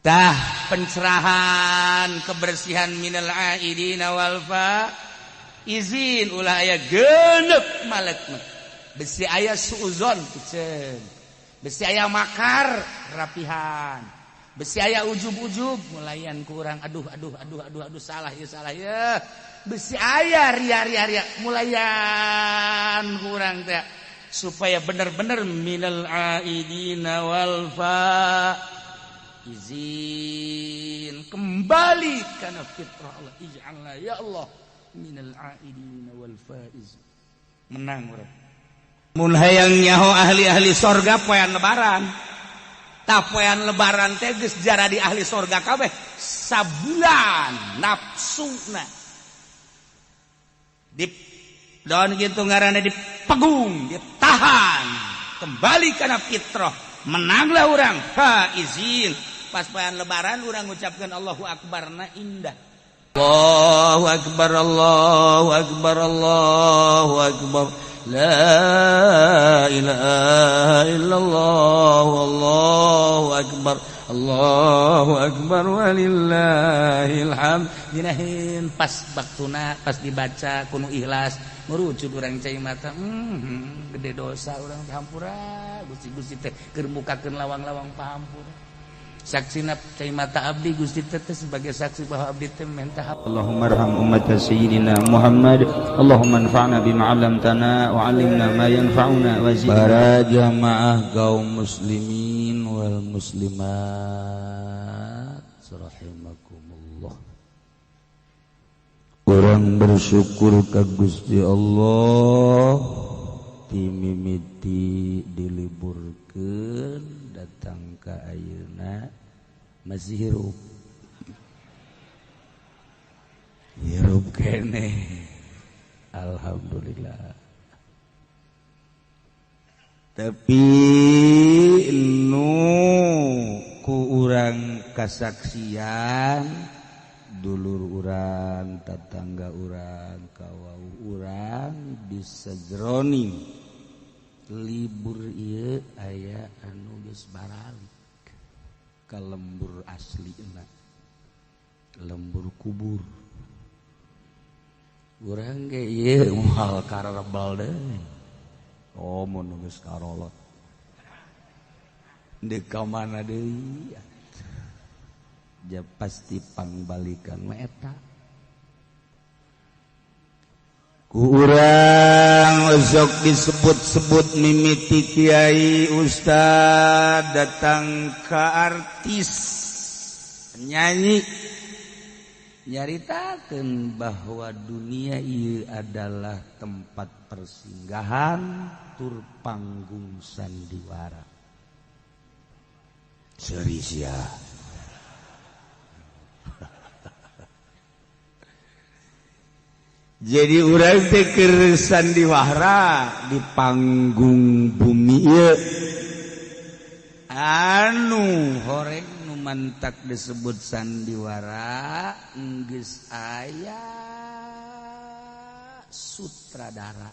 Tah pencerahan kebersihan minal aidina wal fa izin ulah aya genep malek mah. Besi aya suuzon piceun. Besi aya makar rapihan. Besi aya ujub-ujub mulayan kurang aduh aduh aduh aduh aduh salah ya salah ya. Besi aya ria ria ria mulayan kurang teh supaya bener-bener minal aidina wal fa izin kembali karena fitrah Allah ij'alna ya Allah minal aidina wal faiz menang urang mun hayang nyaho ahli-ahli sorga poean lebaran. Tah poean lebaran teh geus jaradi ahli sorga kabeh sabulan nafsuna di daun gitu ngaranna dipegung ditahan kembali kana fitrah menanglah urang faizin. Pas poean lebaran urang ngucapkeun Allahu akbar na indah. Allahu akbar Allahu akbar Allahu akbar la ilaha illallah Allahu akbar Allahu akbar walillahil hamd. Dinahin pas baktuna pas dibaca kuno ikhlas ngurucut urang cai mata gede dosa urang hampura Gusti-gusti teh keur mukakeun lawang-lawang pahampura. Saksina cai mata abdi Gusti teh sebagai saksi bahwa abdi teh minta Allahumma arham ummat sayyidina Muhammad Allahumma anfa'na bima 'allamtana wa 'allimna ma yanfa'una wa zidna. Para jamaah kaum muslimin wal muslimat rahimakumullah. Urang bersyukur ka Gusti Allah timimiti diliburkeun datang ka ayeuna masih hirup. Hirup keneh. Alhamdulillah. Tapi nu ku urang kasaksian dulur urang, tatangga urang, kawau urang bisa jroning libur ieu aya anu geus baralik ka lembur aslina, lembur kubur. Urang ge ieu moal karebel deui. Oh mun geus karolot. Deuk ka mana deui? Ja pasti pangbalikan mah eta. Ku urang sok disebut-sebut mimiti kiai ustad datang ka artis penyanyi nyaritakeun bahwa dunia ieu adalah tempat persinggahan tur panggung sandiwara. Seuri sia. Jadi urang teh keur sandiwara di panggung bumi ieu anu horeng nu mantak disebut sandiwara geus aya sutradara.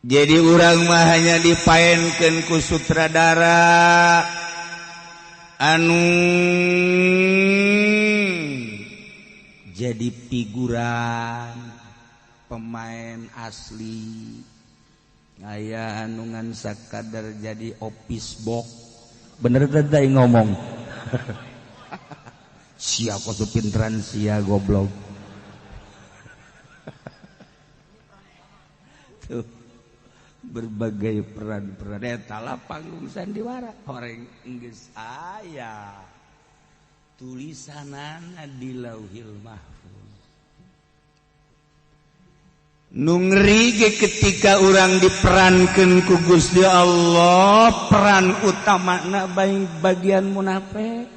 Jadi urang mah hanya dipaenkeun ku sutradara anu jadi figuran pemain asli aya anu ngan sakadar jadi office box. Bener teh ngomong. Sia kok pinteran sia goblok. Tuh berbagai peran-peran eta lah panggung sandiwara horeng geus aya tulisanana di Lauhil Mahfuz. Nu ngeri ge ketika urang diperankeun ku Gusti Allah peran utamana bagian munafik.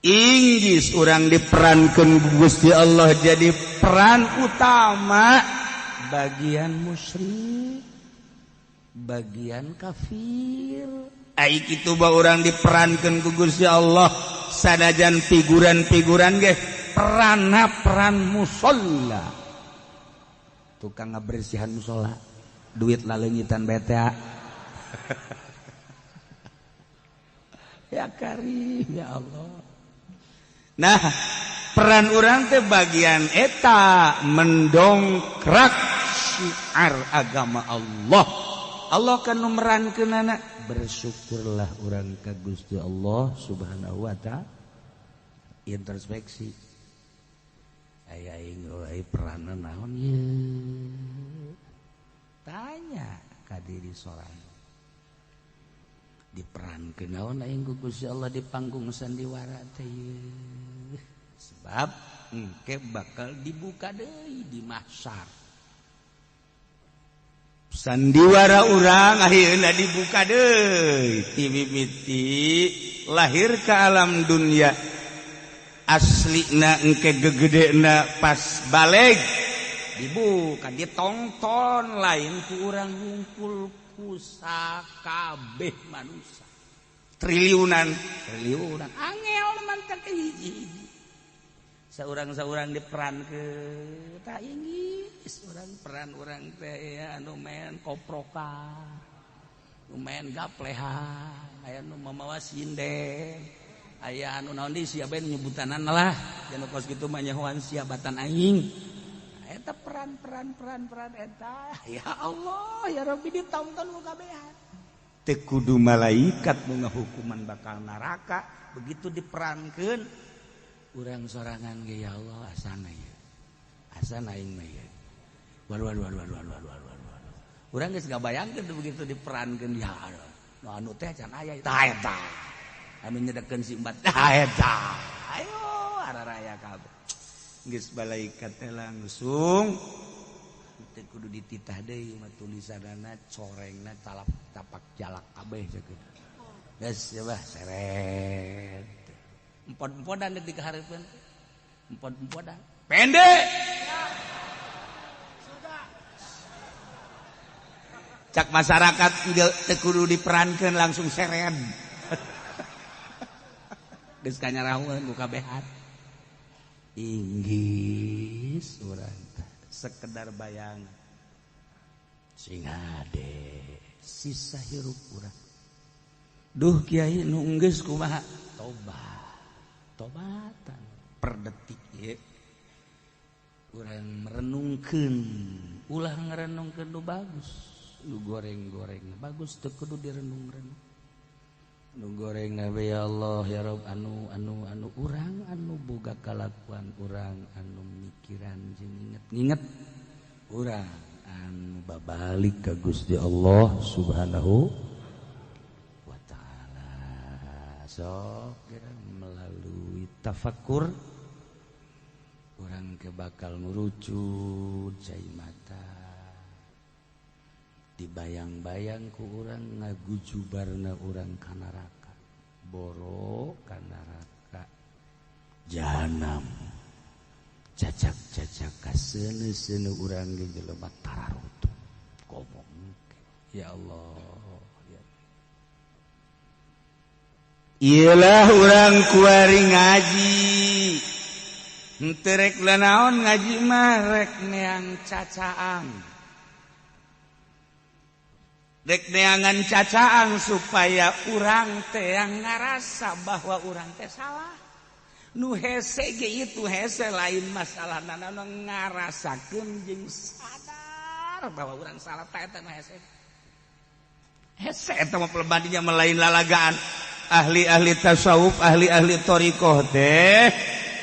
Inggris urang diperankeun ku Gusti Allah jadi peran utama bagian musyrik, bagian kafir. Ai kitu ba urang diperankeun ku Gusti Allah sanajan figuran-figuran ge peranna peran musholla. Tukang ngabersihan musholla, duit laleungitan beta. Ya Karim, ya Allah. Nah, peran urang teh bagian eta mendongkrak syiar agama Allah. Allah kan merankeunana, bersyukurlah urang ka Gusti Allah Subhanahu wa ta'ala. Introspeksi. Aya aing euy, peranna naon ye? Tanya ka diri sorangan. Diperankeun naon aing ku Gusti Allah di panggung sandiwara teh ye? Sebab engke bakal dibuka deui di mahsyar. Sandiwara urang akhirna dibuka deui ti mimiti lahir ke alam dunia, aslina engke gegedena pas balig dibuka, ditonton lain ku urang ngumpul ku sakabeh manusia triliunan triliunan, angel mantak hiji-hiji saurang-saurang diperankeun. Tak inggis urang, peran urang teh ya anu main koprokan, nu main gaplehan, aya nu mamawa sinden, aya anu naon deui, sia bae nyebutanana lah, anu kos kitu mah nyahoan sia batan aing. Eta peran peran peran peran eta, ya Allah ya Rabbi, ditonton ku kabehan. Teu kudu malaikat nu ngahukuman bakal neraka, begitu diperankeun urang sorangan ge, ya Allah, asana ya, asana aing mah ya. Waduh waduh waduh waduh waduh waduh waduh. Urang geus ngabayangkeun begitu diperankeun, ya Allah, nu anu teh can aya tah, eta anu nyedekeun si empat tah eta, ayo araraya kabeh. Geus malaikat teh langsung teu kudu dititah deui mah, tulisanana corengna talap tapak jalak kabeh sakitu. Geus ya bah seret. Empod-empodan di kahareupeun. Empod-empodan. Pendek. Cak masyarakat teu kudu diperankeun, langsung seret. Geus kanyarahueun ku kabehan. Inggis urang sekedar bayangan, sing hade sisa hirup urang. Duh kiai, nu geus kumaha? Tobat, tobatan per detik ye urang merenungkeun, ulah ngarenungkeun nu bagus, nu goreng-goreng bagus teu kudu direnung-renung, nu goreng nabi, ya Allah ya Rob, anu anu anu urang anu boga kalakuan urang anu mikiran jeung inget-inget urang anu babalik ka Gusti Allah Subhanahu wa taala. Sok melalui tafakur urang ke bakal ngurucut cai mata, dibayang-bayang ku urang ngagujubarna urang ka neraka, boro ka neraka jahanam, cacak-cacak kaseuneu-seuneu urang ge jelema tararutuh ngomong, ya Allah ya. Iyalah urang kuari ngaji henteu rek naon, ngaji mah rek neang cacaang, dek neangan cacaang supaya urang teh yang ngarasa bahwa urang teh salah. Nu hese ge itu hese lain masalah nana ngarasakeun jeung sadar bahwa urang salah, tah eta nu hese. Hese eta mah pelebadinya melain lalagaan ahli-ahli tasawuf, ahli-ahli thariqah teh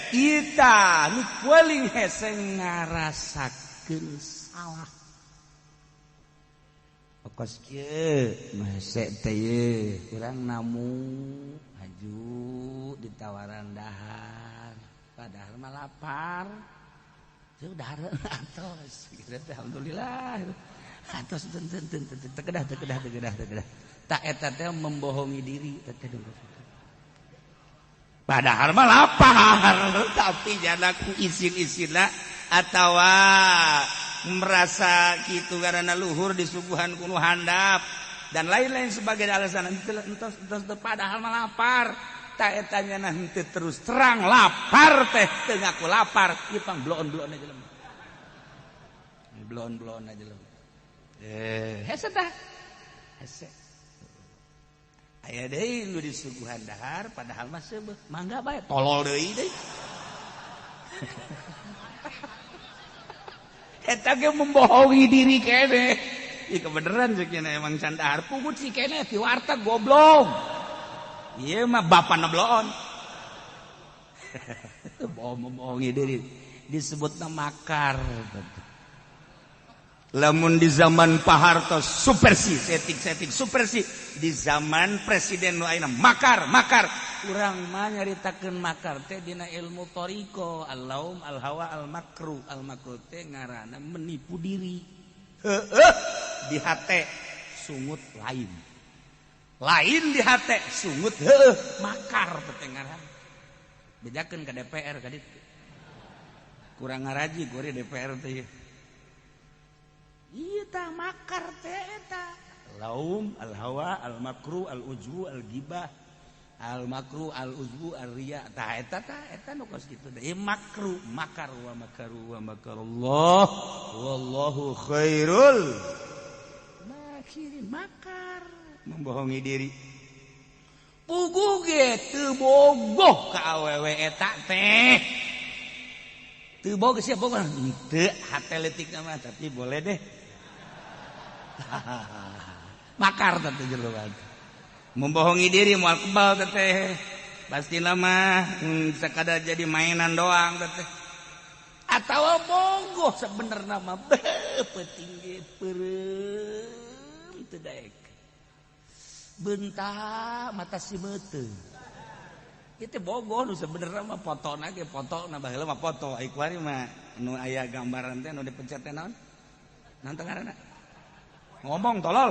ita nu paling hese ngarasakeun salah. Kos kieu nu hese teh ye urang namu haju ditawaran dahar, padahal mah lapar. Teu dahar atos gitu teh, alhamdulillah atos, teu teu teu teu tekedah tekedah tekedah tekedah. Tak eta teh membohongi diri teh, padahal mah lapar, tapi jana ku isin-isinna atawa merasa gitu karena luhur disuguhan ku nu handap dan lain-lain sebagai alasan entos entos, padahal mah lapar. Tak etanya nanti terus terang lapar teh teu ngaku lapar ieu, pang bloon-bloon aja jelema, bloon-bloon aja jelema. Eh, hese tah hese. Aya deui nu disuguhan dahar padahal mah seubeuh. Mangga bae tolol deui deui. Eta ge membohongi diri keneh. Ih kebeneran ceuk emang can dahar pugut si keneh ti warteg goblok. Ieu mah bapa nebloon. Bohong membohongi diri disebutna makar. Lamun di zaman Pak Harto supersi setik-setik supersi, di zaman presiden nu ayeuna makar makar. Urang mah nyaritakeun makar teh dina ilmu thariqah, al-laum al-hawa al-makru. Al-makru teh ngaranna menipu diri. Heueuh di hate sungut lain. Lain di hate sungut heueuh makar teh ngaranna. Bejakeun ka DPR ka ditu. Kurang ngaraji gori DPR teh. Iya ta makar teh eta. Laum al-hawa al-makru al-ujbu al-gibah al-makru al-uzbu ar-riya. Tah eta tah eta nu kos kitu teh. Makru makar wa makaru wa makarullah wallahu khairul makirin. Makar membohongi diri. Puguh ge teu bogoh ka awewe eta teh. Teu bogoh sia bogoh henteu hate leutik mah tapi boleh deh. Makar teh jelema. Membohongi diri moal kebal teh. Pastina mah sakadar jadi mainan doang teh. Atawa bogoh sebenerna mah peuting ge peureum teu daek. Bentak mata si meuteung. Itu bogoh nu sebenerna mah fotona ge fotona baheula mah foto ai kuari mah nu aya gambaran teh nu dipencet teh naon? Naon teh ngaranna? Ngomong tolol.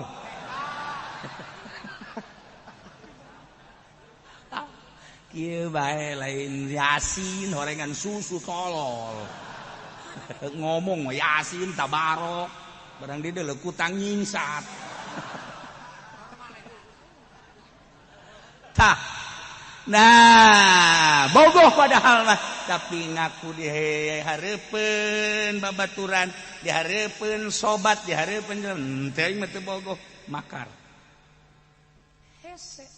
Kieu bae lain Yasin horengan susu tolol. Ngomong Yasin tabarok barang di deuleu kutang nyingsat. Tah. Nah, bogoh padahal mah tapi ngaku dihareupeun babaturan, dihareupeun sobat, dihareupeun henteu mah teu bogoh, makar. Hese.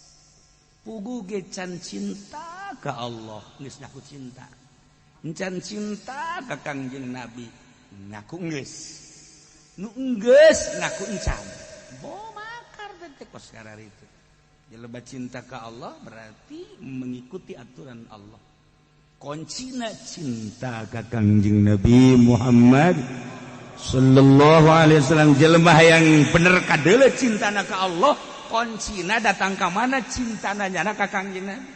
Puguh ge can cinta ka Allah, geus ngaku cinta. Can cinta ka Kangjeng Nabi, ngaku geus. Nu geus ngaku encan. Bo makar teh kos kararitu. Jelema cinta ka Allah berarti mengikuti aturan Allah. Kuncina cinta ka Kangjeng Nabi Muhammad sallallahu alaihi wasallam. Jelema yang bener kadeuleu cintana ka Allah, kuncina datang ka mana cintana nyana ka Kangjeng Nabi.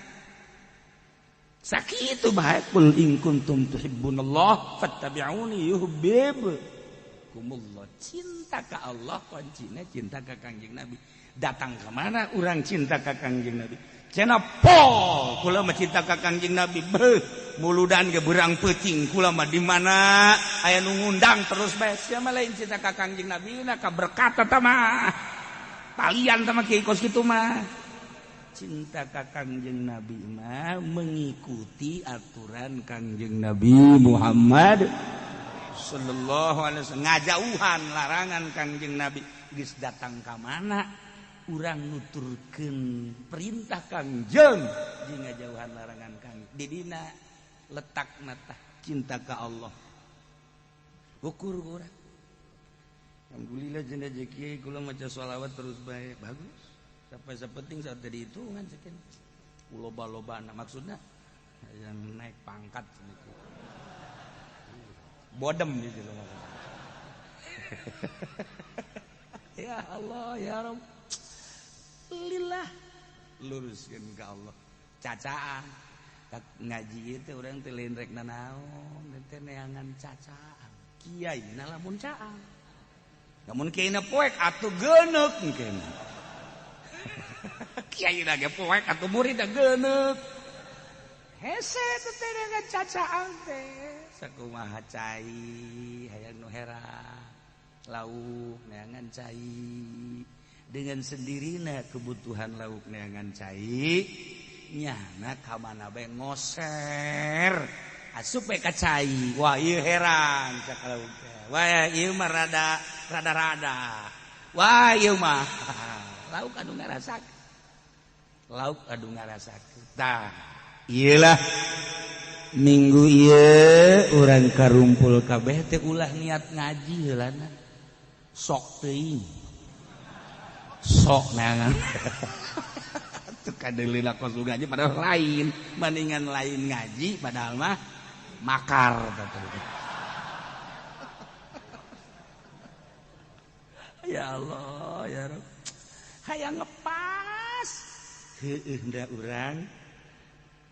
Sakitu bae qul in kuntum tuhibbunallah fattabi'uni yuhibbukumullah. Cinta ka Allah kuncina cinta ka Kangjeng Nabi. Datang ke mana orang cinta ka Kangjeng Nabi? Cenah pol kula mah cinta ka Kangjeng Nabi. Beuh, muludan ge beurang peuting kula mah di mana aya nu ngundang terus bae. Sia mah lain cinta ka Kangjeng Nabi na ka berkat eta mah. Talian tah mah kieu kos kitu mah. Cinta ka Kangjeng Nabi mah mengikuti aturan Kangjeng Nabi Muhammad sallallahu alaihi wasallam. Ngajauhan larangan Kangjeng Nabi. Geus datang ka mana urang nuturkeun perintah Kangjeng jeung ngajauhan larangan Kang. Di dina letakna tah cinta ka Allah. Ukur urang. Alhamdulillah jeung rezeki kula maca sholawat terus bae bagus. Sampai sapenting saat tadi hitungan sekian. Loba-lobana maksudna yang naik pangkat sedikit. Bodem gitu. Ya Allah ya Rabb. Lillah luruskeun ka Allah. Cacaan ngaji itu urang teh lain rek nanaon teh neangan cacaan. Kiai na lamun caang. Lamun kiai na poek atuh geuneuk mungkin. Kiai na ge poek atuh murid na geuneuk. Hese teh neangan cacaan teh. Sakumaha cai hayang nu hera. Lauk neangan cai. Dengan sendirina kebutuhan lauk neangan cai nyana ka mana bae ngoser asup bae ka cai. Wah ieu heran cak lauk teh. Wah ieu mah rada rada-rada. Wah ieu mah lauk anu ngarasak. Lauk adu ngarasakeun. Tah, iyalah minggu ieu urang karumpul kabeh teh ulah niat ngaji heulana. Sok teuing. Sok neangan. Teu kadeuleuh kos ngaji padahal lain, mendingan lain ngaji padahal mah makar teh. Ya Allah, ya Rabb. Hayang ngepas. Heueuh da urang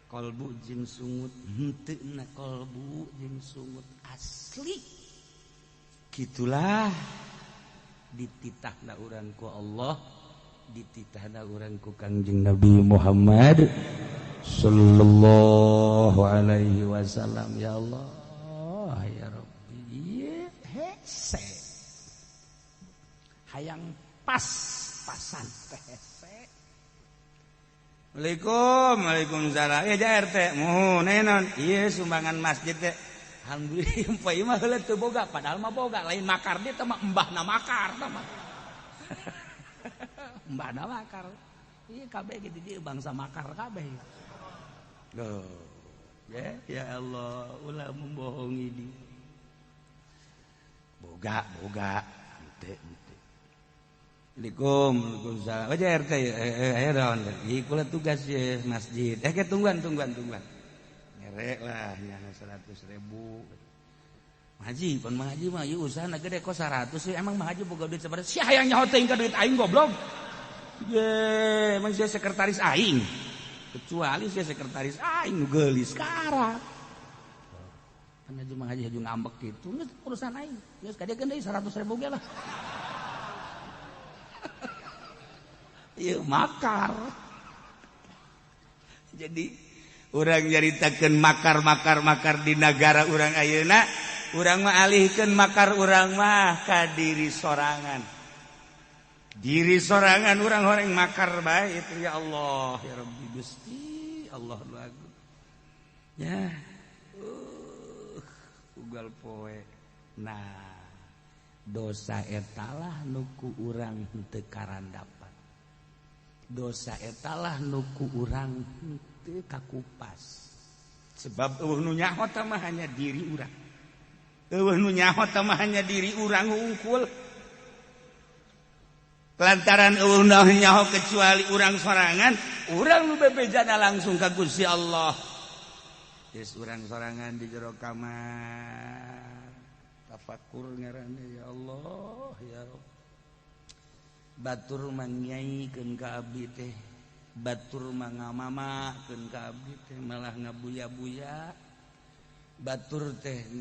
kolbu jeung sungut, henteu na kolbu jeung sungut asli. Gitulah dititahna urang ku Allah, dititahna urang ku Kangjeng Nabi Muhammad sallallahu alaihi wasallam. Ya Allah, ya Rabbi, ieu hese. Hayang pas-pasan teh hese. Waalaikum, waalaikumsalam. Ya ja RT, muhun naon? Ieu sumbangan masjid teh. Alhamdulillah poe mah heula teu boga, padahal mah boga, lain makar dia teh mah embahna makar tah mah. Embahna makar. Ieu kabeh ge di dieu bangsa makar kabeh. Loh. Ya, ya Allah, ulah membohongi dia. Boga, boga, henteu henteu. Assalamualaikum, waalaikumsalam. Oh RT, ayo daun. Ieu kula tugas ye masjid. Ke tungguan, tungguan, tungguan. Ngerek lah nyana 100.000. Haji, pan Mang Haji mah ieu usahana gede kok 100 sih. Emang Mang Haji boga duit sabaraha? Sia hayang nyaho teuing ka duit aing goblok. Ye, emang sia sekretaris aing. Kecuali sia sekretaris aing nu geulis sekarang. Pan Haji Mang Haji haju ngambek kitu, geus urusan aing. Geus kadekeun deui 100.000 ge lah. Ieu makar. Jadi urang nyaritakeun makar-makar-makar di nagara urang ayeuna, urang mah alihkeun makar urang mah ka diri sorangan. Diri sorangan urang horeng makar bae itu ya Allah, ya Rabbi Gusti, Allah lagu. Ya. Ugal poe. Nah, dosa etalah nu ku urang henteu karandapan. Dosa etalah nu ku urang henteu kakupas. Sebab eueuh nu nyaho teh mah hanya diri urang. Eueuh nu nyaho teh mah hanya diri urang hungkul. Lantaran eueuh nu nyaho kecuali urang sorangan, urang nu bebejana langsung ka Gusti Allah. Geus urang sorangan di jero kamar. Tafakur ngaranna ya Allah, ya Rabb. Batur mangyaikeun ka abdi teh, batur mangamamakeun ka abdi teh malah ngabuya-buya. Batur teh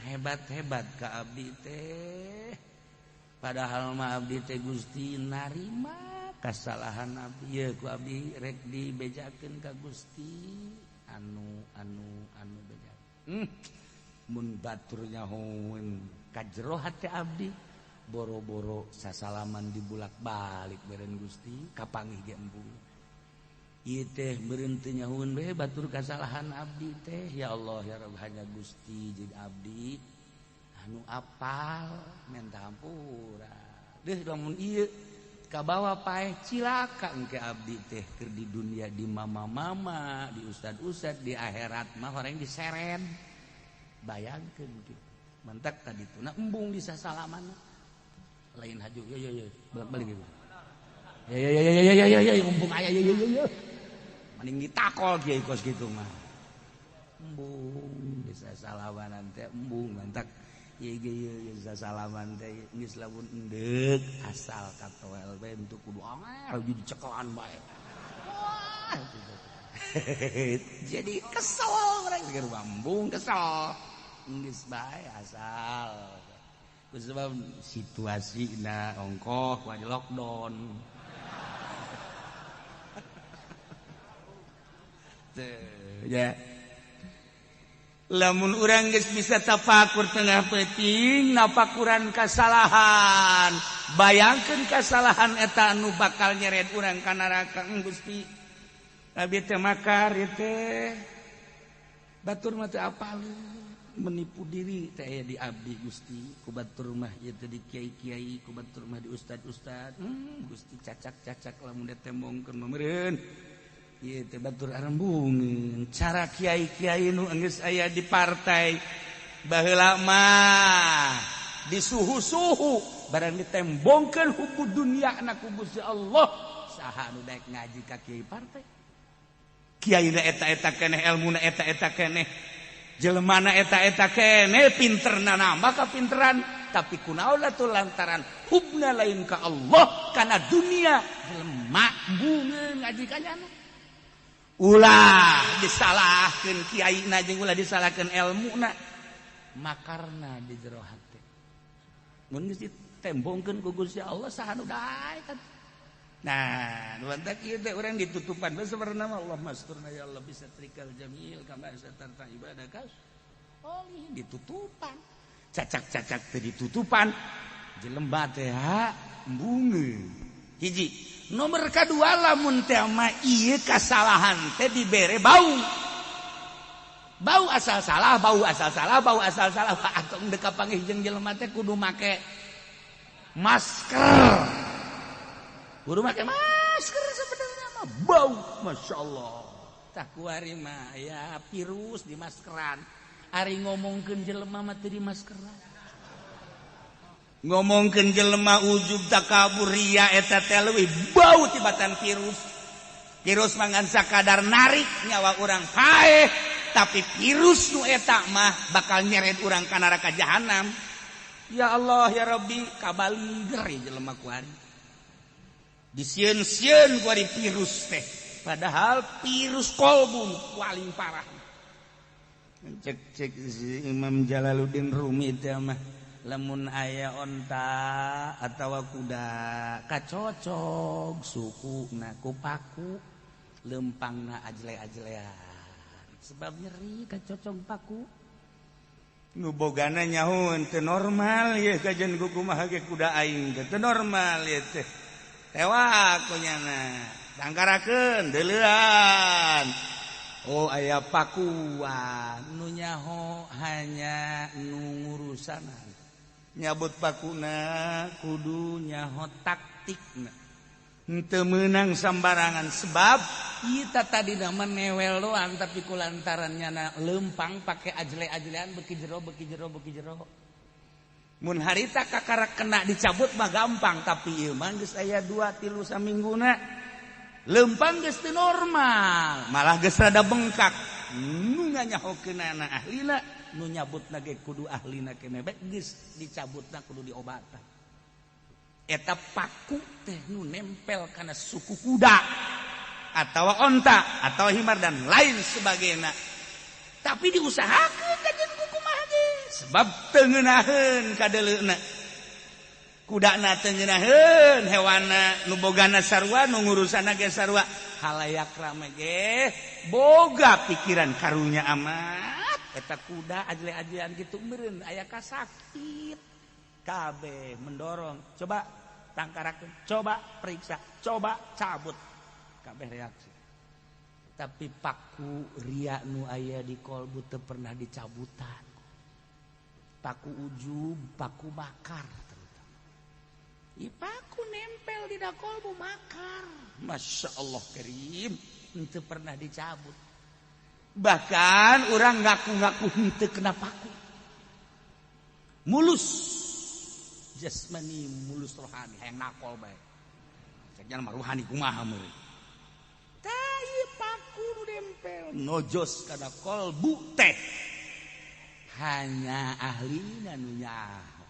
hebat-hebat ka abdi teh. Padahal mah abdi teh Gusti narima kasalahan abdi ye ku abdi rek dibejakeun ka Gusti anu anu anu beja. Mun batur nyahoeun ka jero hate abdi boro-boro sasalaman dibulak-balik beren Gusti kapanggih ge embung. Ieu teh meureun teu nyahoeun bae batur kasalahan abdi teh ya Allah ya Rabb hanya Gusti jeung abdi anu apal minta hampura. Deuh lamun ieu kabawa paeh cilaka engke abdi teh keur di dunia di mama-mama, di ustad-ustad, di akhirat mah horeng diseret. Bayangkeun kitu. Mantak tadi tuna embung di sasalaman. Lain haju yo yo yo balik-balik gitu. Ya ya ya ya ya ya ya mumpung aya yo yo yo. Mending ditakol kiai kos kitu mah. Embung bisa salaman teh embung mantak ieu ge ieu bisa salaman teh geus lamun endeuk asal katoel bae untuk kudu angel dicekelan bae. Wah. Jadi kesel urang keur embung kesel. Geus bae asal. Sebab situasi na ongkoh wajib lockdown. Tuh, ya. Lamun urang geus bisa tafakur tengah peuting nafakuran kasalahan. Bayangkeun kasalahan eta anu bakal nyeret urang ka neraka Gusti. Abi teh makar ieu teh. Batur mah teu apaleun. Menipu diri teh aya di abdi Gusti ku batur mah ieu teh di kiai-kiai ku batur mah di ustad-ustad. Gusti cacak-cacak lamun ditembongkeun mah meureun. Ieu teh batur arembungeun cara kiai-kiai nu geus aya di partai baheula mah disuhu-suhu barang ditembongkeun hubu dunia na ku Gusti Allah. Saha nu daek ngaji ka kiai partai? Kiai na eta-eta keneh, elmuna eta-eta keneh, jelemana eta-eta keneh, pinterna nambah kapinteran, tapi kunaon atuh? Lantaran hubna lain ka Allah, kana dunia, jelema embungeun ngaji ka nyana. Ulah disalahkeun kiai na jeung ulah disalahkeun elmuna, makarna di jero hate. Mun geus ditembongkeun ku Gusti Allah, saha nu daek? Nah, nuantak ieu teh urang ditutupan bae sebenarna mah. Allah masturna ya Allah bisatrikal jamil kama satarta ibadaka. Oh, ditutupan. Cacak-cacak teh ditutupan. Jelema teh embungeun. Hiji. Nomor kedua, lamun teh mah ieu kasalahan teh dibere bau. Bau asal salah, bau asal salah, bau asal salah. Atau dek kapanggih jeung jelema teh kudu make masker. Kudu make masker sebenarnya mah bau, masya Allah. Tak kuari mah ya virus di maskeran. Ari ngomongkeun jelema mah teu di maskeran. Ngomongkeun jelema ujub, takabur, ria, eta teh leuwih bau tibatan virus. Virus mah ngan sakadar narik nyawa urang paeh, tapi virus nu eta mah bakal nyeret urang ka neraka jahanam. Ya Allah ya Rabbi, kabaliger jelema kuari. Disieun-sieun kuari virus teh, padahal virus kolbu paling parah. Cek cek si Imam Jalaluddin Rumi teh mah, lamun aya onta atawa kuda kacocog suku na ku paku, lempangna ajle-ajlean sebab nyeri kacocog paku. Nu bogana nyaho, teu normal ye kajian kumaha ge kuda aing teh, teu normal ye teh. Tewak ku nyana, tangkarakeun, deuleuan, oh aya pakuan. Nu nyaho hanya nu ngurusanan. Nyabut pakuna kudu nyaho taktikna, henteu meunang sambarangan, sebab kita tadi nama newel doang, tapi kulantaran nyana lempang pakai ajle-ajlean, beki jero, beki jero, beki jero. Mun harita kakara kena dicabut mah gampang, tapi ieu mah geus aya 2 3 samingguna lempang, geus teu normal, malah geus rada bengkak. Nu nganyahokeunana ahlina, nu nyabutna ge kudu ahlina keneh, bae geus dicabutna kudu diobatan. Eta paku teh nu nempel kana suku kuda atau onta atau himar dan lain sebagainya, tapi diusahakeun kajian kumaha ge, sebab teu ngeunaheun kadeleuna kudana, teu ngeunaheun hewana, nu bogana sarua, nu ngurusanna ge sarua. Halayak rame ge boga pikiran karunya amat, eta kuda ajle-ajlean gitu meureun aya kasakit. Kabeh mendorong, coba tangkarakeun, coba periksa, coba cabut, kabeh reaksi. Tapi paku ria nu aya di kolbu teu pernah dicabutan, paku ujub, paku makar terutama. I paku nempel di kolbu makar, masya Allah karim, henteu pernah dicabut. Bahkan orang ngaku-ngaku henteu kena paku, mulus jasmani, mulus rohani, hayang nakol bae. Cek mah rohani kumaha meureun. Tai paku nu nempel nojos kana kolbu teh hanya ahlina nu nyaho,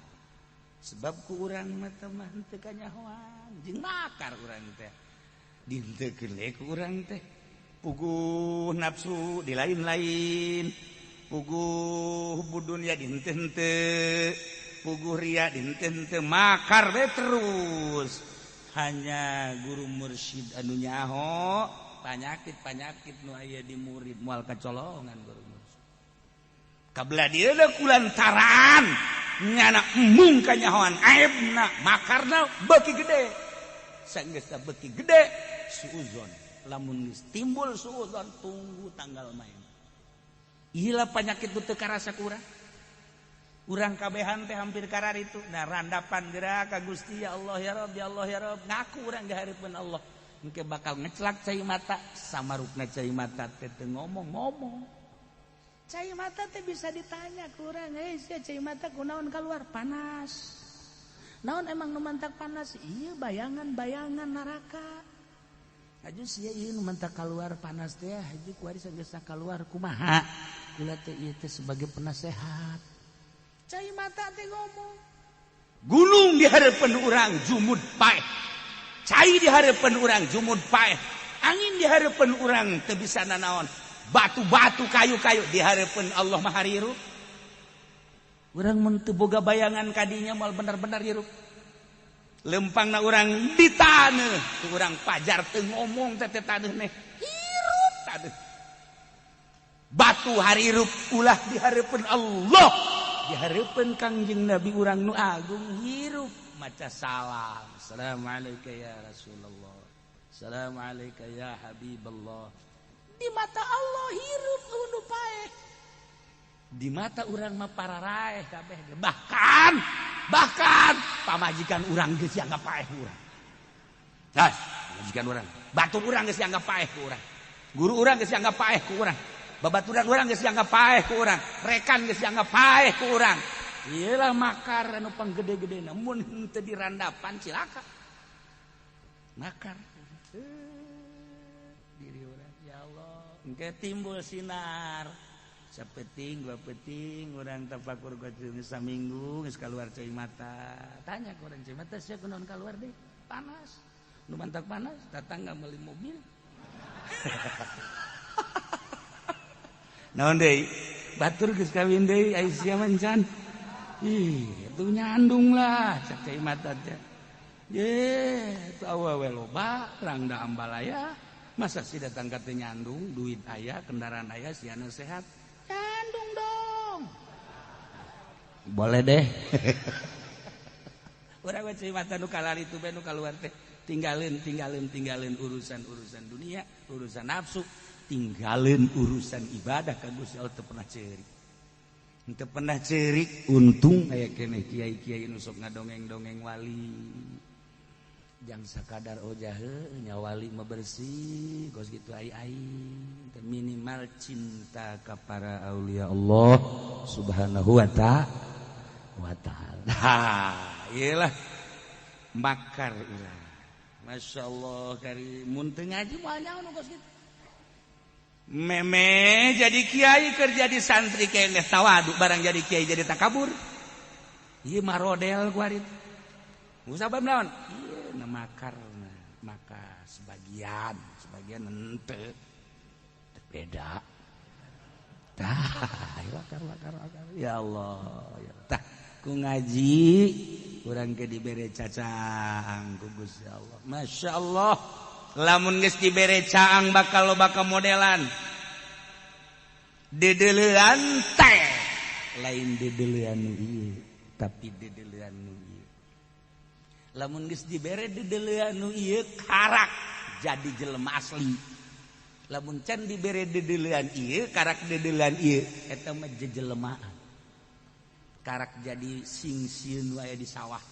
sebab ku urang mah teh mah henteu kanyahoan jeung makar urang teh, dihenteukeun we ku urang teh. Puguh nafsu di lain-lain, puguh dunia dihenteu-henteu, puguh ria dihenteu-henteu, makar we terus. Hanya guru mursyid anu nyaho panyakit-panyakit nu aya di murid, moal kacolongan guru mursyid. Kabelah dia kulantaran nyana embung kanyahoan aibna, makarna beuki gede. Sanggeus beuki gede, suuzon. Lamun geus timbul suuzon, tunggu tanggal main. Ilah penyakit teu karasa ku urang. Urang kabehan teh hampir karar itu. Nah, randapan gerak ka Gusti, ya Allah ya Rabb, ya Allah ya Rabb, ngaku urang di hareupeun Allah. Engke bakal ngecelak cai mata samarukna cai mata teh teu ngomong-ngomong. Cai mata teh bisa ditanya ku urang, sia cai mata kunaon keluar panas. Naon emang nu mantak panas? Iya bayangan-bayangan neraka. Aju sia ieu nu mantak keluar panas teh haji kuari sageus keluar kumaha? Kula teh ieu teh sebagai penasehat. Cai mata teh ngomong. Gunung di hareupeun urang jumud paeh. Cai di hareupeun urang jumud paeh. Angin di hareupeun urang teu bisa nanaon. Batu-batu kayu-kayu di hareupeun Allah Maha Hirup. Urang mun teu boga bayangan kadinya moal bener-bener hirup. Lempangna urang di taneuh, ku urang pajar teu ngomong teh taneuh neh. Hirup taneuh. Batu harirup ulah di hareupeun Allah. Di hareupeun Kangjeng Nabi urang nu agung hirup maca salam. Assalamualaikum ya Rasulullah. Assalamualaikum ya Habiballah. Di mata Allah hirup nu paeh. Di mata urang mah pararaeh kabeh. Bahkan bahkan pamajikan urang geus dianggap paeh ku urang. Gas, pamajikan urang, batur urang geus dianggap paeh ku urang. Guru urang geus dianggap paeh ku urang. Babaturan urang geus dianggap paeh ku urang. Rekan geus dianggap paeh ku urang. Iyalah makar anu panggede-gedena mun henteu dirandapan cilaka. Makar. Diri urang ya Allah, engke timbul sinar. Sapeting dua peting urang tafakur kudu saminggu geus kaluar cai mata. Tanya ku urang cai mata sia kunaon kaluar deui? Panas. Nu mantak panas, tetangga meuli mobil. Naon deui? Batur geus kawin deui ai sia mah encan. Ih, atuh nyandung lah cak cai mata teh. Ye, atuh awewe loba, rangda ambalaya. Masa sih datang ka teu nyandung, duit aya, kendaraan aya, siana sehat. Nyandung dong. Boleh deh. Urang we cai mata nu kalari tu bae nu kaluar teh. Tinggalin tinggalin tinggalin urusan-urusan dunia, urusan nafsu, tinggalin urusan ibadah ka Gusti Allah teu pernah ceurik. Teu pernah ceurik, untung aya keneh kiai-kiai nu sok ngadongeng-dongeng wali. Jang sakadar ojah heuh nya wali mah bersih, kos kitu ai-ai. Minimal cinta ka para aulia Allah Subhanahu wa ta'ala. Iyalah makar urang. Masya Allah kari mun teu ngaji moal nyaho nu kos kitu. Meme jadi kiai kerja di santri keneh tawadu barang jadi kiai jadi takabur. Ieu mah rodel ku ari. Musabab naon? Ieu na makarna, maka sebagian, sebagian henteu. Beda. Tah, makar makar makar. Ya Allah, ya. Tah, ku ngaji urang ke dibere cacang ku Gusti Allah. Masya Allah. Lamun geus dibere caang bakal loba kamodelan. Dedeulean teh lain dedeulean nu ieu, tapi dedeulean nu ieu. Lamun geus dibere dedeulean nu ieu karak jadi jelema asli. Lamun can dibere dedeulean ieu karak dedeulean ieu eta mah jejelemaan. Karak jadi sing sieun wae di sawah.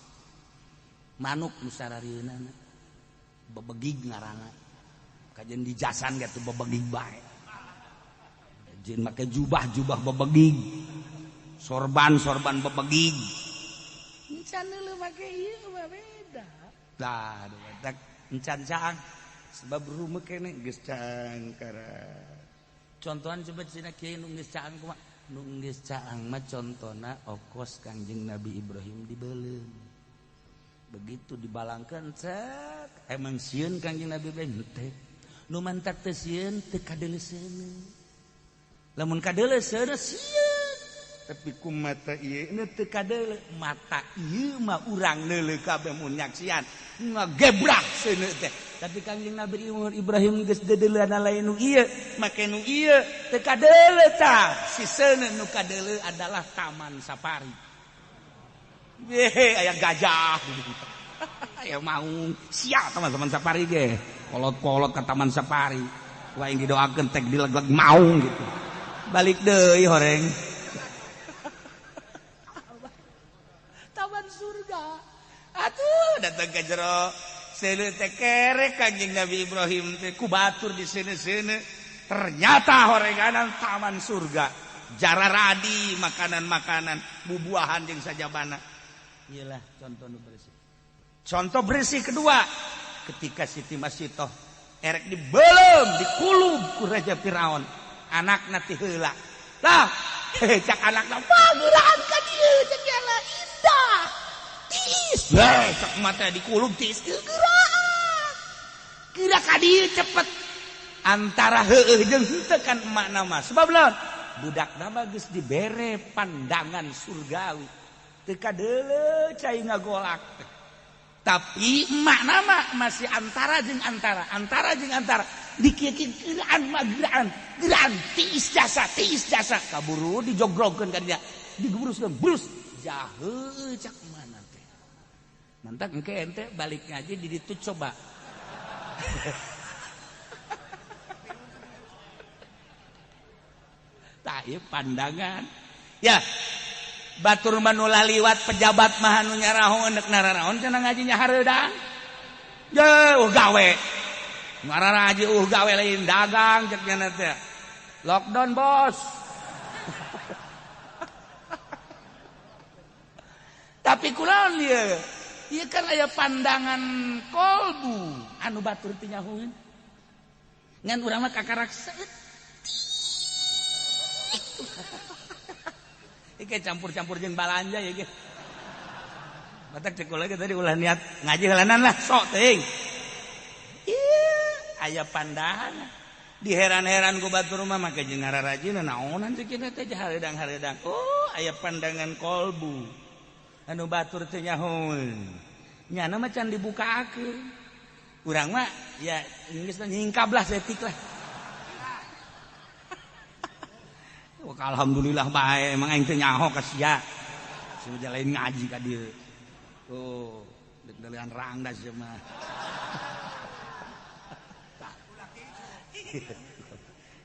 Manuk nu sararieunana bebegig ngaranna. Kajen dijasan ge tuh bebegig bae. Jeung make jubah-jubah bebegig. Sorban-sorban bebegig. Encan leuh make ieu mah beda. Tah, tak encan caang sebab rumah kene geus caang kara. Contohan coba cina kiai nu geus caang kumaha? Nu geus caang mah contona okos Kangjeng Nabi Ibrahim dibeuleum. Begitu dibalangkeun cek emang sieun Kangjeng Nabi Ibrahim teh. Nu mantak teh sieun teu kadeuleuseun. Lamun kadeuleuseun sieun. Tapi ku mata ieu teu kadeuleu, mata ieu mah urang leuleuh kabeh mun nyaksian ngagebrak seuneu teh. Tapi Kangjeng Nabi Ibrahim geus deudeuleuna lain nu ieu, make nu ieu teu kadeuleu tah. Si seuneu nu kadeuleu adalah taman safari. Yehe, aya gajah. Aya maung, siap teman-teman safari ge. Kolot-kolot ke taman safari. Wah yang didoakeun tek dileg-leg maung gitu. Balik deui horeng. Taman surga. Atuh datang ke jero. Seuleuh teh kerek Kanjeng Nabi Ibrahim teh ku batur di seuneu-seuneu. Ternyata horeganan taman surga. Jararadi makanan-makanan, bubuahan jeung sajabana. Iyalah contoh nu bersih. Contoh bersih kedua, ketika Siti Masitoh erek dibelem, dikulub ku Raja Firaun, anakna ti heula. Lah, cak anakna, wah geulaan ka dieu cek nyala indah. Tiis. Lah, cak mata dikulub tiis geuraan. Kira ka dieu cepet. Antara heueuh jeung henteu kan emakna mah. Sebab laon? Budakna mah geus dibere pandangan surgawi. Teu kadeuleu cai ngagolak. Tapi emak nama masih antara jeung antara, antara jeung antara. Dikieu-kieu geuraan mah geuraan, geuraan tiis jasa kaburu dijogrogkeun ka dinya. Digebruskeun, brus. Jaheul cak mana teh. Mantak engke ente balik ngaji di ditu coba. Tah ieu pandangan. Ya. Batur mah nu laliwat pejabat mah anu nyarahoeun deuk nararaon cenah ngajinya hareudang. Jeuh gawe. Ngararaji gawe lain dagang cek nya teh. Lockdown bos. Tapi kulaon ieu? Ieu kan aya pandangan kolbu anu batur teh nyahueun. Ngan urang mah kakarak saeutik. Iki campur-campur jeung balanja ya ge. Batak cek kula ge tadi ulah niat ngaji heulanan lah sok teuing. Ieu aya pandangan. Diheran-heran ku batur mah make jeung ngararajina naonan cek kieu teh hareudang-hareudang. Oh, aya pandangan kolbu. Anu batur teh nyahoeun. Nyana mah can dibukakeun. Urang mah ya geus nyingkab lah setik lah. Alhamdulillah bae emang aing teh nyaho ka sia. Sia lain ngaji ka dieu. Oh, deuk-deulean rangda sia mah.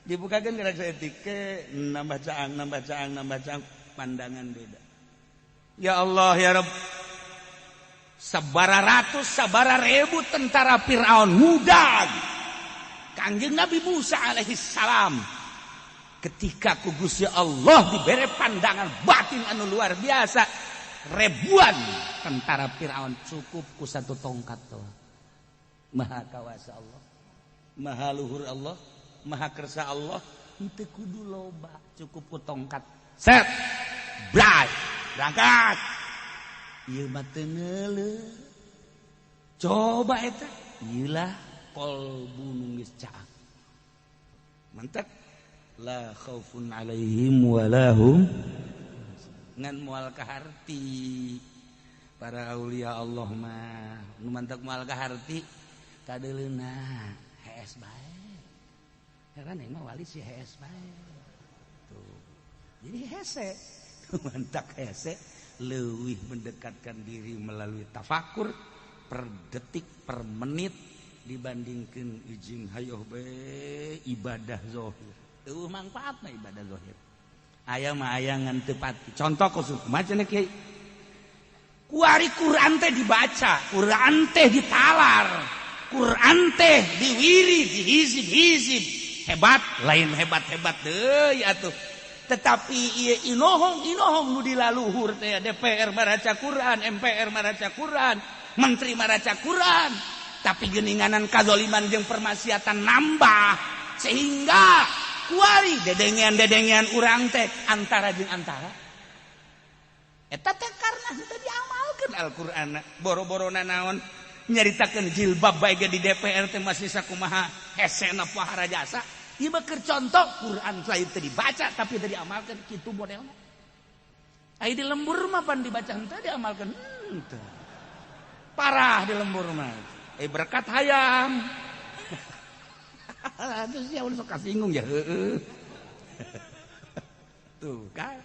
Dibukakeun gerak saeutik ke nambah caang, nambah caang, nambah caang, pandangan beda. Ya Allah ya Rabb. Sabara ratus, sabara ribu tentara Firaun ngudag. Kangjeng Nabi Musa alaihi salam. Ketika ku Gusti Allah diberi pandangan batin anu luar biasa, ribuan tentara Firaun cukup ku satu tongkat tuh. Maha kawasa Allah, maha luhur Allah, maha kersa Allah, henteu kudu loba, cukup ku tongkat. Set, bray, berangkat. Ieu mah teu neuleuh. Coba eta, ieu lah kolbu nu geus caang. Mantap. La khaufun alaihim walahum ngan moal kaharti para aulia Allah mah nu mantak moal kaharti kadeuleuna hees bae. Heran emang wali si hees bae. Tuh. Jadi hese nu mantak hese leuwih mendekatkan diri melalui tafakur per detik per menit dibandingkeun ijing hayoh bae ibadah zahir. Eueuh mangfaatna ibadah zahir. Aya mah aya ngan teu pati. Contoh khusus kumaha cenah kiai? Kuari Quran teh dibaca, Quran teh ditalar, Quran teh diwiri, dihizib-hizib. Hebat, lain hebat-hebat deui atuh. Tetapi ieu inohong-inohong nu dilaluhur teh DPR maraca Quran, MPR maraca Quran, menteri maraca Quran. Tapi geuninganan kazaliman jeung permaksiatan nambah sehingga kuari dedengean-dedengean urang teh antara jeung antara. Eta teh karena henteu diamalkeun Al-Qur'an. Boro-borona naon nyaritakeun jilbab bae ge di DPR teh masih sakumaha hesena pohara jasa. Ieu mah keur contoh Qur'an lain teu dibaca tapi teu diamalkeun kitu modelna. Ai di lembur mah pan dibaca henteu diamalkeun henteu. Parah di lembur mah. Berkat hayam. Terus ya udah sok kasinggung ya. Tuh kan.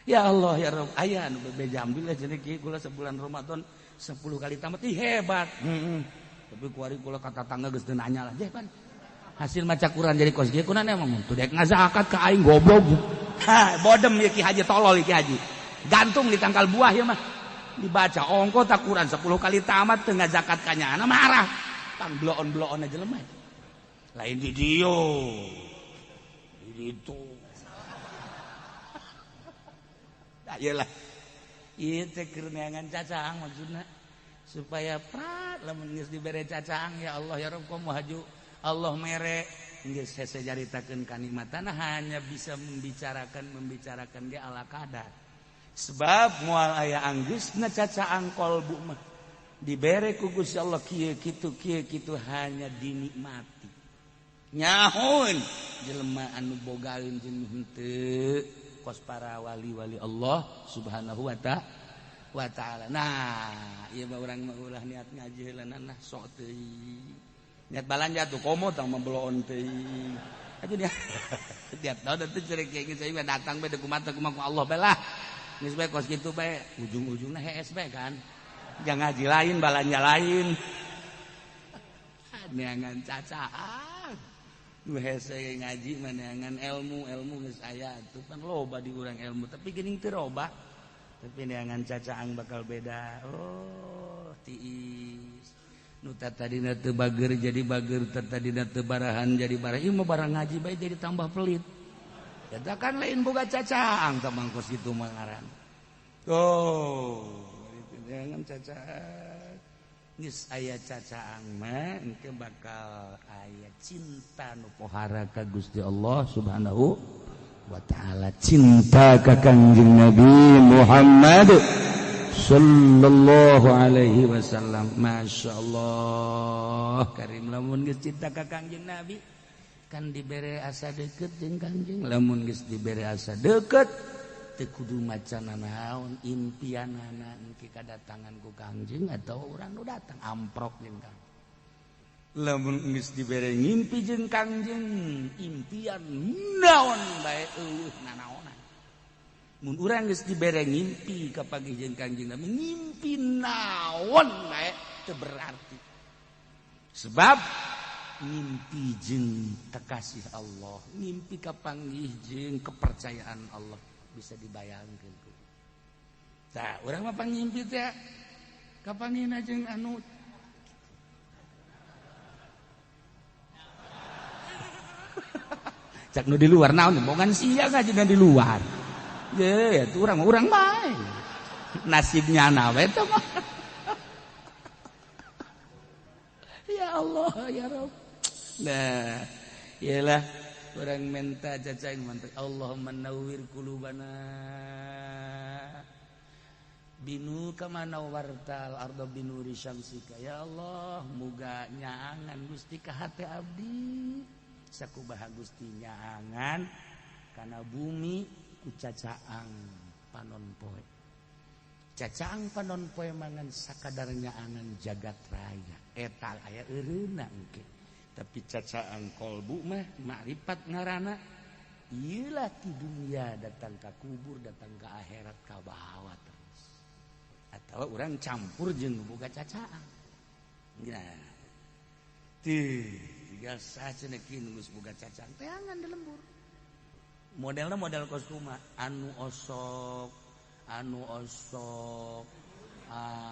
Ya Allah ya Rabb, aya anu bebeja alhamdulillah jadi kieu kula sebulan Ramadan 10 kali tamat. Ih hebat. Heeh. Tapi kuari kula ka tatangga geus teu nanya lah. Jeh pan. Hasil maca Quran jadi kos kieu kunaon emang teu dek ngazakat ka aing goblok. Ha, bodem ieu Ki Haji tolol Ki Haji. Gantung di tangkal buah ieu mah. Dibaca ongko tak Quran 10 kali tamat teu ngazakat kanyana marah. Tang bloon-bloon aja jelema. Lain di dieu. Di ditu. Nah, iyalah. Ieu teh keur neangan cacaang maksudna supaya prat lamun geus dibere cacaang ya Allah ya Rabb komo haju Allah mere geus hese caritakeun kanikmatan hanya bisa membicarakan ge ala kadar. Sebab moal aya anggeusna cacaang kolbu mah dibere ku Gusti Allah kieu kitu hanya dinikmati. Nyahoun jelema anu bogaeun jeung henteu kos para wali-wali Allah Subhanahu wa ta'ala. Nah, ieu mah urang mah ulah niat ngaji heula nah sok teuing. Niat balanja tuh komo tang mabloon teuing. Atuh dia tiap tahun teh cerek kieu saya mah datang bae kumaha kumaha Allah bae lah. Geus bae kos kitu bae ujung-ujungna hees bae kan. Jangan ngaji lain balanja lain. Neangan cacaan. Nu hese ngaji mah neangan ilmu, ilmu geus aya atuh pan loba di urang ilmu tapi geuning teu robah. Tapi neangan cacaang bakal beda. Oh, tiis. Nu tadina teu bager jadi bager, tadina teu barahan jadi barah. Ieu mah barang ngaji bae jadi tambah pelit. Eta kan lain boga cacaang tah mangkos kitu mah ngaran. Oh, neangan cacaang. Geus aya cacaang mah engke bakal aya cinta nu pohara ka Gusti Allah Subhanahu wa ta'ala, cinta ka Kangjeng Nabi Muhammad sallallahu alaihi wasallam. Masya Allah karim lamun geus cinta ka Kangjeng Nabi kan dibere asa deukeut jeung Kangjeng, lamun geus dibere asa deukeut teu kudu maca naon impianana engke kadatangan ku Kangjeng atau urang nu datang amprok jeung Kangjeng. Lamun geus dibere ngimpi jeung Kangjeng impian naon bae eueuh nanaonan. Mun urang geus dibere ngimpi kapanggih jeung Kangjeng Nabi ngimpi naon bae teu berarti. Sebab ngimpi jeung tekasih Allah, ngimpi kapanggih jeung kepercayaan Allah bisa dibayangkeun ku. Tah urang mah pangimpi teh kapanggihna jeung anu cak nu di luar naon bongan sia ngaji di luar. Ye, itu urang bae. Nasibnya na we teh mah. Ya Allah ya Rabb. Nah, iyalah urang minta cacaing mantep. Allahumma nawwir qulubana binu kama nawwartal arda binuri syamsika. Ya Allah, muga nyaangan Gusti ka hate abdi. Sakubaha Gusti nyaangan kana bumi ku cacaang panon poe. Cacaang panon poe mangan sakadar nyaangan jagat raya. Eta aya eureuna engke. Tapi cacaang kolbu mah makrifat ngaranna ieu lah ti dunia datang ka kubur, datang ka akhirat ka bawa terus. Atawa urang campur jeung boga cacaang. Nah. Tih tinggal saja geus boga cacang teangan di lembur. Modelna model kos kumaha anu osok ah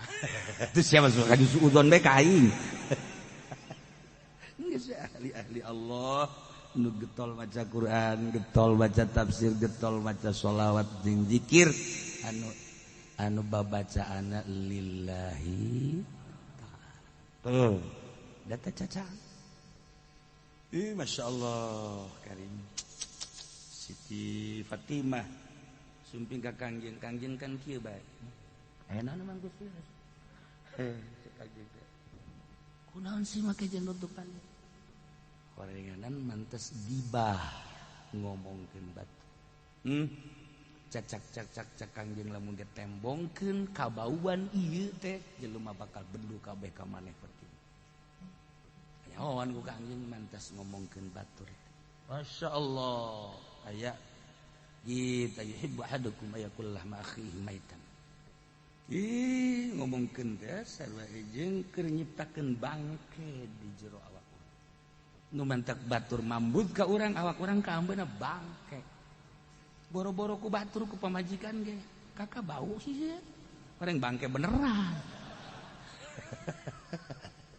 itu siapa suka disuudon bae ka aing. Geus ahli-ahli Allah nu getol maca Quran, getol baca tafsir, getol maca sholawat jeung zikir anu babacaanna lillahi ta'ala. Tuh, data cacang. Ih, Masya Allah karim. Siti Fatimah sumping ka Kangjeng, Kangjeng kan kieu bae. Aya naon mang Gusti? Heh, cek Kangjeng teh. Kunaon sih make jeung nutupan? Horenganan mantes gibah ngomongkeun batu. Cacak-cacak cak Kangjeng lamun ditembongkeun kabauan ieu teh jelema bakal bendu kabeh ka maneh Fatimah. Nyahoan ku Kangjeng mantas ngomongkeun batur. Masya Allah aya kita yuhibbu ahadukum ayakul lahma akhihi maitan. Ih ngomongkeun teh sarua jeung keur nyiptakeun bangke di jero awak urang. Nu mantak batur mambut ka urang awak urang kaambeuna bangke. Boro-boro ku batur ku pamajikan ge kakak bau sih. Orang bangke beneran.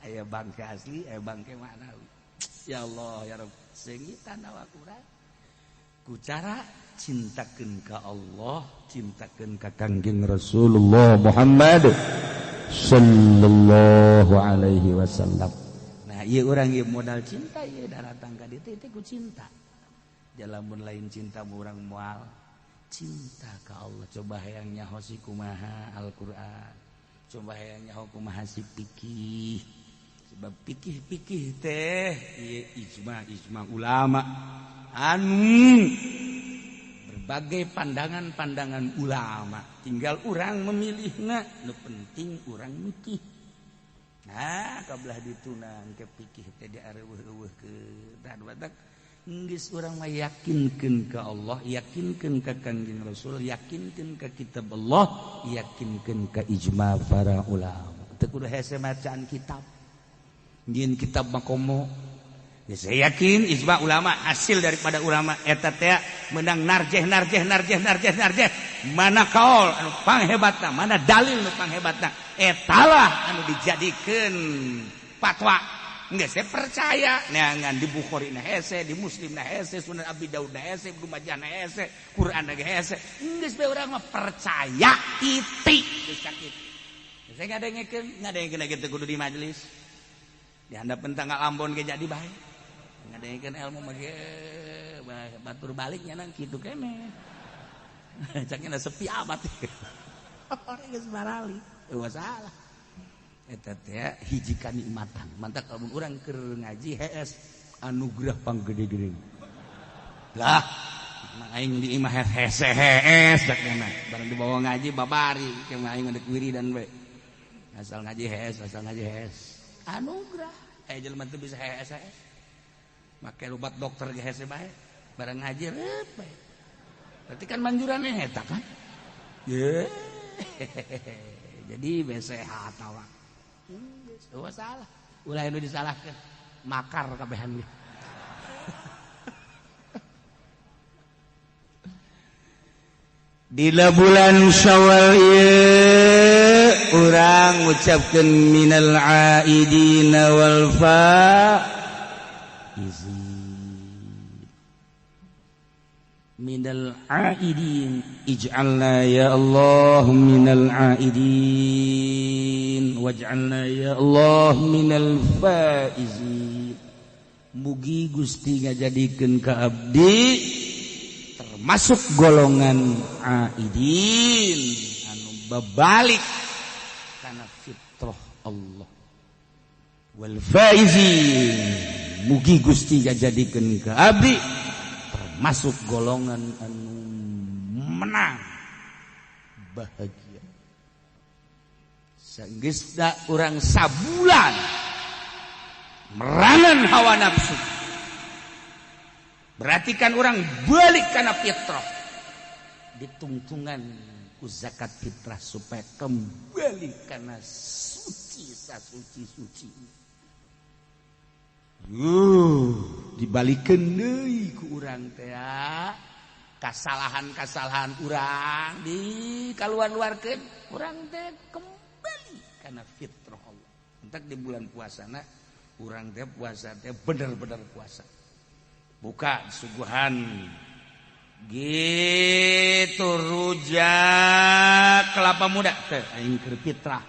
Aya bangke asli, aya bangke maknawi. Ya Allah ya Rabb, seungitan awak urang. Ku cara cintakeun ka Allah, cintakeun ka Kangjeng Rasulullah Muhammad sallallahu alaihi wasallam. Nah, ieu urang ieu modal cinta ieu daratang ka dieu teh ku cinta. Lamun lain cinta urang moal cinta ka Allah. Coba hayang nyaho si kumaha Al-Qur'an. Coba hayang nyaho kumaha si fikih. Sebab fikih-fikih teh ieu ijma-ijma ulama anu berbagai pandangan-pandangan ulama, tinggal urang memilihna, nu penting urang mikih. Nah, kabelah ditunang ke fikih teh diareuweuh-euweuhkeun. Tah batak geus urang mah yakinkeun ka Allah, yakinkeun ka Kangjeng Rasul, yakinkeun ka kitab Allah, yakinkeun ka ijma para ulama. Teu kudu hese macaan kitab. Nyieun kitab mah komo. Ya, saya yakin ijma ulama hasil daripada ulama eta teh menang narjeh narjeh narjeh narjeh narjeh, mana kaul anu panghebatna, mana dalil nu panghebatna, etalah anu dijadikeun fatwa. Geus saya percaya neangan di Bukhari na hese, di Muslim na hese, Sunan Abi Daud na hese, Ibnu Majah na hese, Quran na hese. Geus bae urang mah percaya titik geus sakit. Saya ngadengekeun kitu kudu di majelis. Di handapeun tanggal Ambon ge jadi bae. Ngadengekeun ilmu mah ge batur balik nya nang kitu keneh. Caknya sepi amat. Orang geus barali. Eueuh salah. Eta teh hiji kanikmatan. Mantak lamun urang keur ngaji hees anugerah panggede-gede. Lah, aing di imah hese hees cak mah. Barang dibawa ngaji babari ke aing ngadek wiridan we. Asal ngaji hees, asal ngaji hees. Anugerah. Jelema teu bisa hees hees. Make obat dokter ge hese bae. Barang ngaji reup bae. Berarti kan manjurannya eta kan? Ye. Jadi be sehat awak. Eueuh salah. Ulah anu disalahkeun. Makar kabehan ge. Dina bulan Syawal ieu urang ngucapkeun minal aidina wal faizin. Minal aidin, ij'alna ya Allah minal aidin waj'alna ya Allah minal faizin. Mugi Gusti ngajadikeun ka abdi termasuk golongan aidin anu babalik kana fitrah Allah, wal faizin mugi Gusti ngajadikeun ka abdi termasuk golongan anu menang bahagia. Sanggeusna urang sabulan merangan hawa nafsu, berarti kan orang balik karena fitrah, ditungtungan ku zakat fitrah supaya kembali karena suci sasuci suci. Dibalikeun deui ku urang teh kasalahan-kasalahan urang di kaluar-luarkeun urang teh kembali karena fitrah Allah. Entak di bulan puasana urang teh puasa teh bener-bener puasa. Buka suguhan gitu rujak kelapa muda teh aing keur fitrah.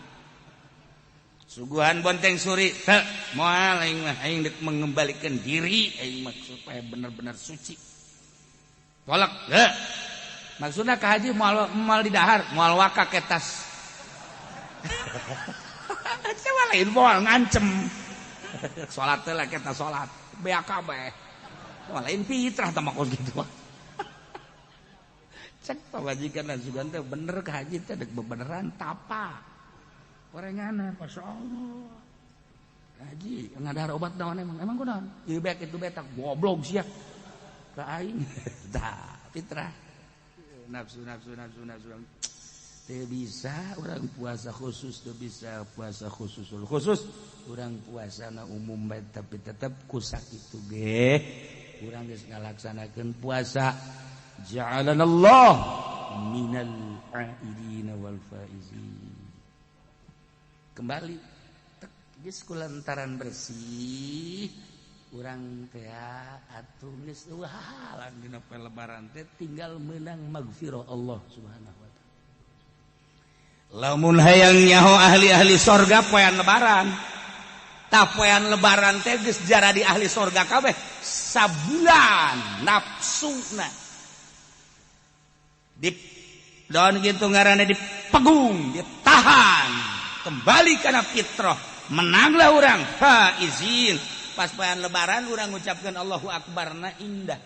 Suguhan bonteng suri teh moal aing mah, aing dek mengembalikan diri aing mah supaya benar-benar suci. Tolak teh. Maksudna ka haji moal moal di dahar, moal waka ketas. Coba lain moal ngancem. Salat teh lah kita salat, BAKB. Lain fitrah tah kos gitu. Cek pamajikan sugan teh bener ka haji teh dek bebeneran tapa. Korengana masyaallah. Haji ngadahar obat naon emang? Emang kunaon? Ieu bek itu betak goblok sia. Ka aing. Tah, fitrah. Nafsu nafsu nafsu nafsu. Teu bisa urang puasa khusus, teu bisa puasa khusus khusus. Urang puasana umum bae tapi tetep ku sakitu ge. Urang geus ngalaksanakeun puasa. Ja'alanallah minal aidina wal faizin. Kembali geus kulantaran bersih urang teh atuh geus eueuh halang dina poe lebaran teh tinggal meunang magfirah Allah Subhanahu wa taala. Lamun hayang nyaho ahli-ahli sorga poean lebaran, tah poean lebaran teh geus jaradi ahli sorga kabeh sabulan nafsuna di daun kitu ngaranna dipegung, ditahan kembali kana fitrah, menanglah urang faizin. Pas poean lebaran urang ngucapkeun Allahu Akbar na indah.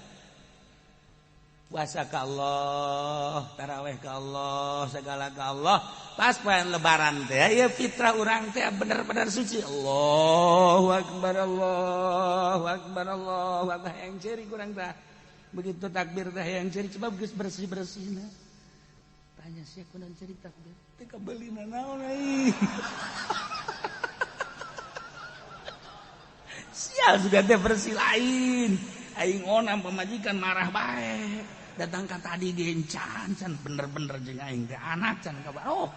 Puasa ka Allah, taraweh ka Allah, segala ka Allah. Pas poean lebaran teh ya fitrah urang teh bener-bener suci. Allahu Akbar, Allahu Akbar, Allahu Akbar. Yang ceri kurang tah. Begitu takbir teh yang ceri sebab geus bersih-bersihna. Tanya sia kunaon ceri takbir? Teu kabeulina naon euy. Sial sudah teh bersih lain. Aing onam pemajikan marah bae. Datang ka tadi gencan can bener-bener jeung aing teh anak can kabar. Oh,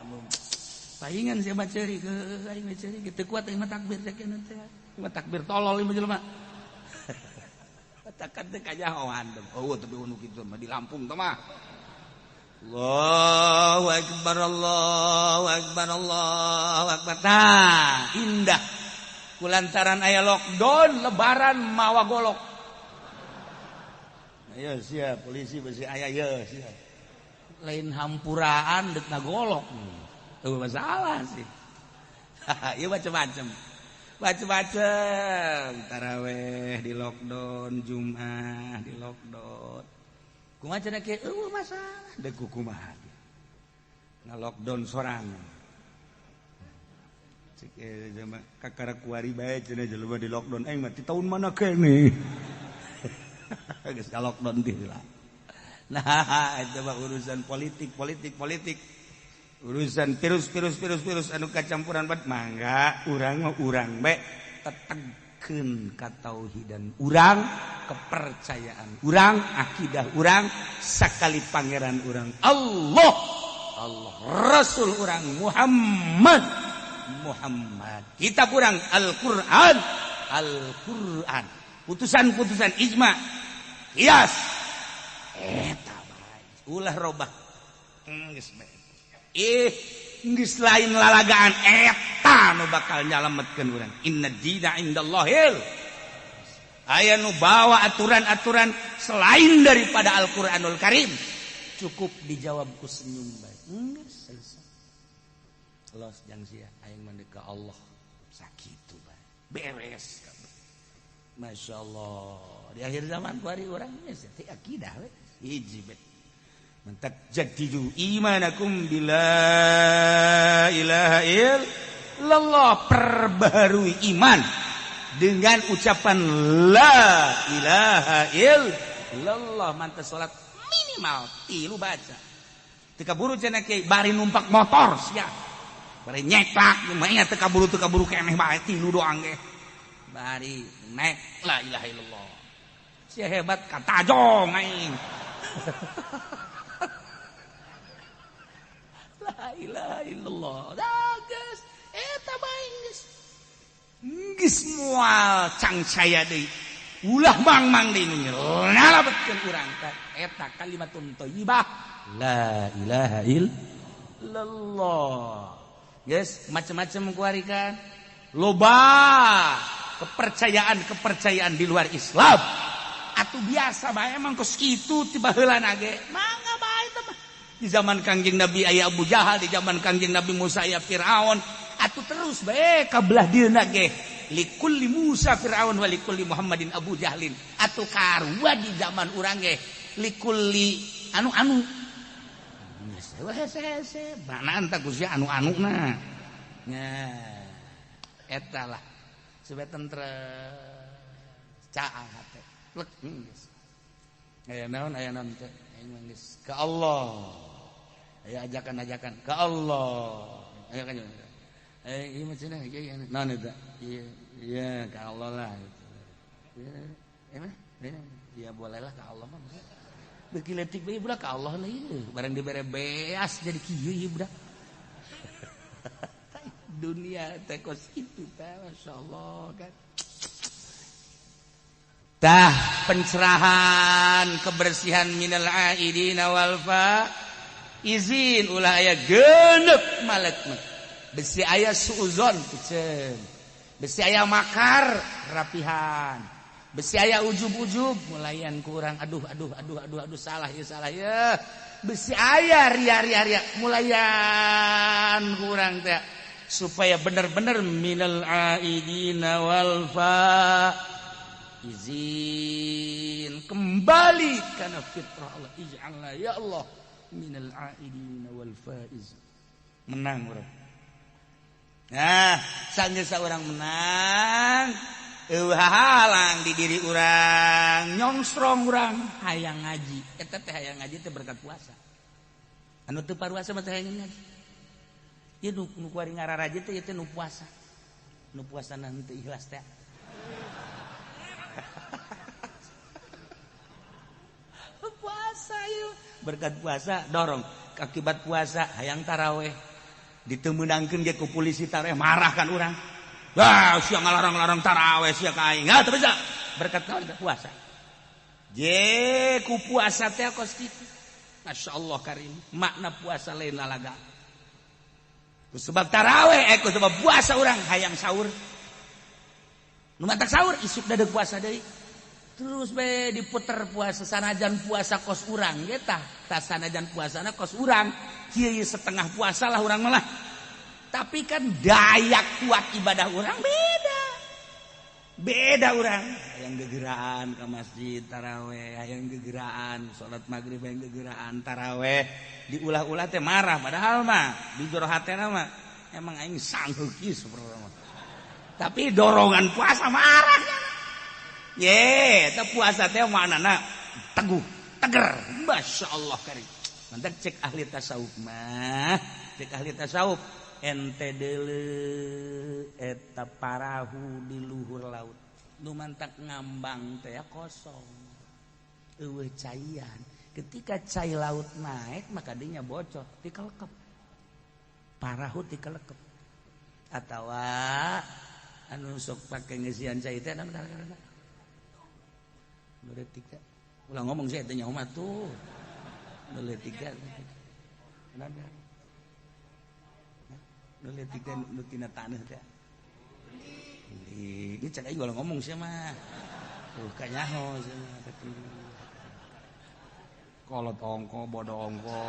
paingan sia mah ceuri ke aing mah ceuri teu kuat aing mah takbir teh keun teh. Mah takbir tolol ieu mah jelema. Takan teh kajahoan. Oh, tapi unu kitu mah di Lampung teh mah. Allahu Akbar, Allahu Akbar, Allahu Akbar. Tah, indah. Kulantaran aya lockdown lebaran mawa golok. Ayo siap polisi besi aya ye siap. Lain hampuraan deuk ngagolok. Eueuh masalah sih. Ieu macem-macem. Macem-macem taraweh di lockdown, Jumat di lockdown. Kumaha cenah kieu eueuh masalah deuk kumaha. Nga-lockdown sorangan. Cek kakara kuari bae cenah jelema di lockdown aing mah ti tahun mana kene. Geus ka lockdown teh lah. Nah, itu mah urusan politik, politik, politik. Urusan virus, virus, virus, virus anu kacampuran bat mangga urang mah urang bae tetegkeun katauhidan urang, kepercayaan urang, akidah urang, sakali pangeran urang Allah, Allah, Rasul urang Muhammad, Muhammad. Kitab urang Al-Qur'an, Al-Qur'an. Putusan-putusan ijma, qiyas. Eta bae. Ulah robah. Geus bae. Geus lain lalagaan eta nu bakal nyalametkeun urang. Inna dina indallahil. Aya nu bawa aturan-aturan selain daripada Al-Qur'anul Karim. Cukup dijawab ku senyum bae. Geus selesai. Los jang sia aing mah ka Allah. Sakitu bae. Beres kabeh. Masya Allah. Di akhir zaman kuari urang geus teh akidah we. Hiji bet. Mentak jadidu imanakum bila ilaha illallah, perbaharui iman dengan ucapan la ilaha illallah. Mantas salat minimal tilu baca. Teu kaburu cenah kiai bari numpak motor sia. Bari nyeklak mah teu kaburu keneh bae tilu doang ge. Bari naik la ilaha illallah. Sia hebat katajong aing. La ilaha illallah. Dah geus eta bae geus. Geus moal cangcaya deui. Ulah mang-mang deui nu nyalabetkeun urang teh eta kalimatun thayyibah la ilaha illallah. Geus macem-macem kuarikan. Loba kepercayaan-kepercayaan di luar Islam. Atuh biasa bae emang kos kitu ti baheulana ge. Mangga bae teh mah. Di zaman Kangjeng Nabi aya Abu Jahal, di zaman Kangjeng Nabi Musa aya Firaun. Atuh terus bae ka belah dieuna ge. Likulli Musa Firaun wa likulli Muhammadin Abu Jahlin. Atuh karua di zaman urang ge likulli anu-anu. Geus hese-hese, mana tah ku sia anu-anuna. Nya eta lah. Supaya tentrem caang hate. Plek geus. Aya naon teh? Aing mah geus ka Allah. Aya ajakan-ajakan ka Allah. Aya kan. Ieu mah cenah ieu naon eta? Iya, iya ka Allah lah gitu. Iya, mah? Ya bolehlah ka Allah mah. Beuki leutik bae budak ka Allah lah ieu. Barang dibere beas jadi kieu ieu budak. Dunia teh kos kitu teh masyaallah kan. Tah pencerahan kebersihan minal aidina wal fa izin ulah aya genep malek mah. Besi aya suuzon piceun. Besi aya makar rapihan. Besi aya ujub-ujub mulayan kurang aduh aduh aduh aduh aduh salah ya. Besi aya ria ria ria mulayan kurang teh supaya bener-bener minal aidina wal fa izin kembali karena fitrah Allah ij'alna ya Allah minal aidina wal faiz menang urang. Nah sanggeus urang menang eueuh halang di diri urang nyongsrong urang hayang ngaji eta teh hayang ngaji teh berkat puasa anu teu paruasa mah teh hayang ngaji ieu nu kuari ngararaje teh ieu teh nu puasa nu puasana henteu ikhlas teh. Puasa yuk berkat puasa dorong akibat puasa hayang taraweh ditemenangkeun ge ku polisi taraweh marah kan urang. Wah sia ngalarang-larang taraweh sia ka aing. Teu bisa berkat naon puasa. Je ku puasa teh kos kitu. Masyaallah karim makna puasa lain lalaga. Ku sebab taraweh ku sebab puasa urang hayang sahur. Nu matak sahur isuk dadeuk puasa deui. Terus be diputer puasa sanajan puasa kos urang ge tah tah sanajan puasana kos urang kieu setengah puasa lah urang malah. Tapi kan daya kuat ibadah urang beda. Beda urang hayang gegeraan ke masjid taraweh, hayang gegeraan salat magrib, hayang gegeraan taraweh, diulah-ulah teh marah padahal mah di jero hatena mah emang aing sanggup kieu sebenarnya. Tapi dorongan puasa marah. Ye, eta puasa teh maknana teguh, teger. Masyaallah karim. Mantak cek ahli tasawuf mah, cek ahli tasawuf ente deuleu eta parahu di luhur laut. Nu mantak ngambang teh kosong. Eueuh caian. Ketika cai laut naik maka dinya bocor, tikelekep. Parahu tikelekep. Atawa anu sok pake ngeusian cai teh anu karena tiga. Ulah ngomong sih tanya umat tuh. Nule tiga. Kenapa? Nule tiga nu tina taneuh teh. Ini cek aing ulah ngomong sih mah. Tuh kanyaho sih mah. Kolot ongko bodoh ongko.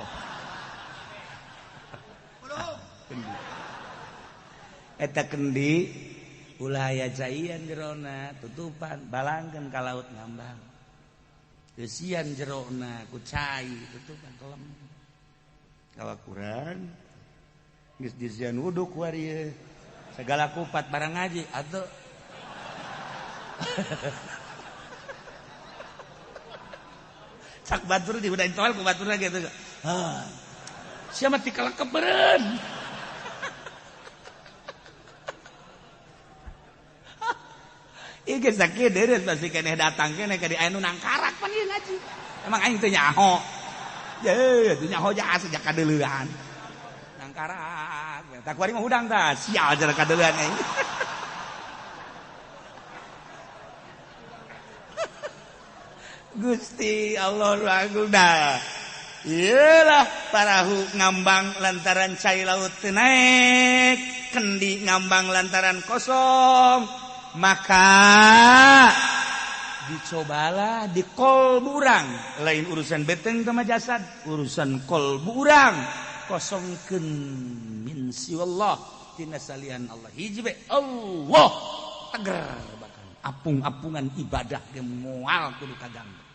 Kendi. Eta kendi ulah aya caian jerona tutupan balangkeun ka laut ngambang. Kesian jerona ku cai tutupan kelem. Kawakuran geus disian wudu ku ari segala kupat barang ngaji atuh. Cak batur di udah intoel ku baturna gitu. Hah. Sia mah tikalekep beureun. Ieu geus sakieu deureus pasti keneh datang keneh ka di aya nu nangkarak pan ieu ngaji. Emang aing teu nyaho. Ye, teu nyaho ja sejak kadeuleuan. Nangkarak. Tah kuari mah hudang tah, sial jara kadeuleuan aing. Gusti Allah agung dah. Iyalah parahu ngambang lantaran cai laut teu naek, kendi ngambang lantaran kosong. Maka dicobalah di kolbu urang, lain urusan beteng sama jasad, urusan kolbu urang kosongkeun min siwallah tina salian Allah hiji be Allah teger bahkan apung-apungan ibadah ge moal kudu kaganggu.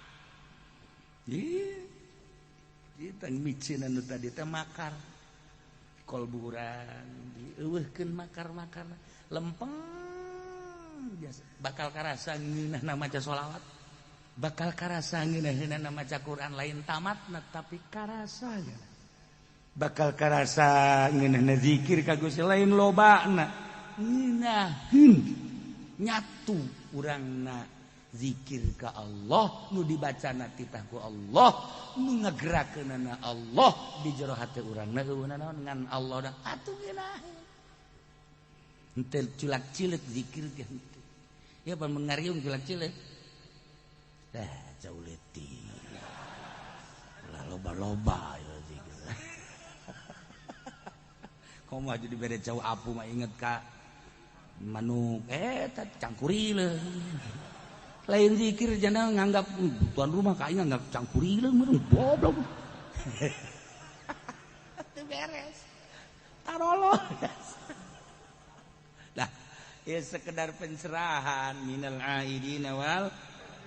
Ieu kita micin anu tadi teh makar kolbu urang dieuweuhkeun makar-makar lempeng bakal karasa ngeunahna maca sholawat, bakal karasa ngeunahna maca Quran lain tamatna tapi karasa bakal karasa ngeunahna zikir ka Gusti lain lobana ngeunaheun nyatu urangna Zikir ka Allah nu dibacana titah ku Allah, nu ngagerakeunana Allah di jero hate urang. Eueuh naon ngan Allah dah atuh geunah. Henteu culak-cileuk zikir teh henteu. Ya pan mengariung culak-cileuk. Dah jauh leutik. Ulah loba-loba ya zikir. Komo aju dibere jauh apu mah inget ka manuk eta cangkurileung. Lain zikir jana nganggap tuan rumah ka aing nganggap cangkurileung meureun goblok. Teu beres. Tarolo. Dah, ya sekedar pencerahan minal aidina wal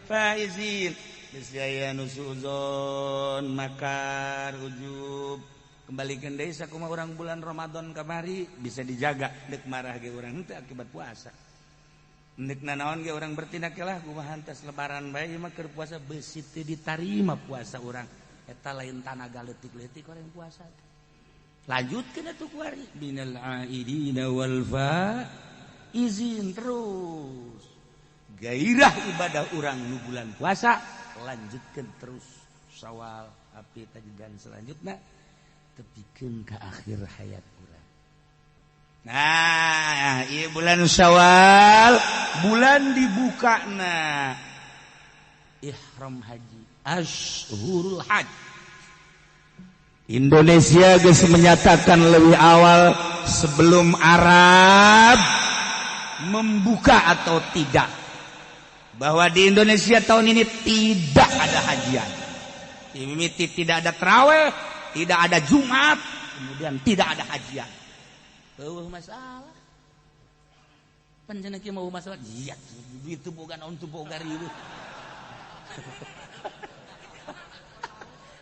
faizin. Geus aya nu suuzon, makar, ujub. Kembalikan deui sakumaha urang bulan Ramadan kamari bisa dijaga deuk marah ge urang henteu akibat puasa. Nek nanaon ge urang bertindak lah kumaha tes lebaran bae mah keur puasa beusi teu ditarima puasa urang. Eta lain tanaga leutik-leutik orang puasa teh. Lanjutkeun atuh kuari minal aidina wal faizin terus. Gairah ibadah urang nu bulan puasa lanjutkeun terus Syawal, api dan selanjutnya tepikeun ka akhir hayat urang. Nah, ieu bulan Syawal, bulan dibukana ihram haji, ashurul hajj. Indonesia geus menyatakan lebih awal sebelum Arab membuka atau tidak bahwa di Indonesia tahun ini tidak ada hajian. Mimiti tidak ada terawih, tidak ada Jumat, kemudian tidak ada hajian. Eueuh masalah. Panjenengan kieu mau masalah? Iya, itu boga naon tuh boga riweuh.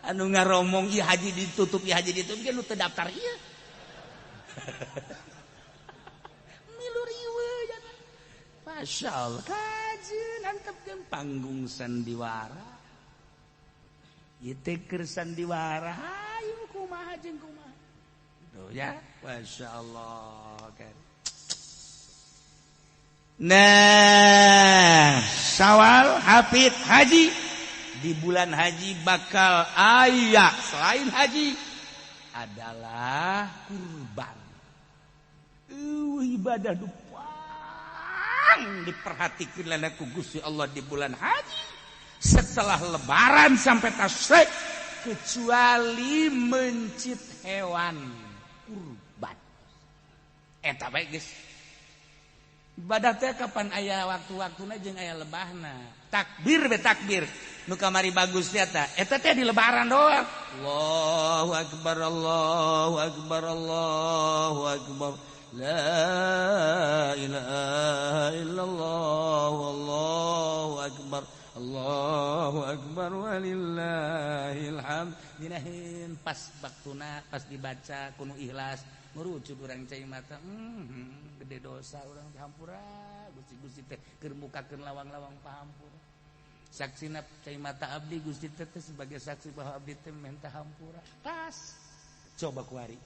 Anu ngaromong ieu haji ditutup, ieu haji ditutup, ge nu teu daftar ieu. Milu riweuh jangan. Masya Allah, kajeun antepkeun panggung sandiwara. Ieu teh keur sandiwara, hayu kumaha jeung kumaha. Tuh ya, Masya Allah kan. Nah, Syawal hafid haji. Di bulan haji bakal aya selain haji adalah kurban. Ibadah dupang diperhatikan lana ku Gusti Allah di bulan haji. Setelah lebaran sampai tasyrik kecuali mencit hewan kurban. Eta bae geus. Ibadah teh kapan aya waktu-waktuna jeung aya lebahna. Takbir be takbir. Nu kamari bagus teh eta. Eta teh di lebaran doang. Allahu akbar, Allahu akbar, Allahu akbar. La ilaha illallah, Allahu akbar. Allahu akbar walillahil hamd. Dinahin pas waktuna pas dibaca kuno ikhlas ngurucud urang cai mata. Gede dosa urang dihampura Gusti-gusti teh keur mukakeun lawang-lawang pahampura. Saksina cai mata abdi Gusti teh sebagai saksi bahwa abdi teh minta hampura. Tas coba kuari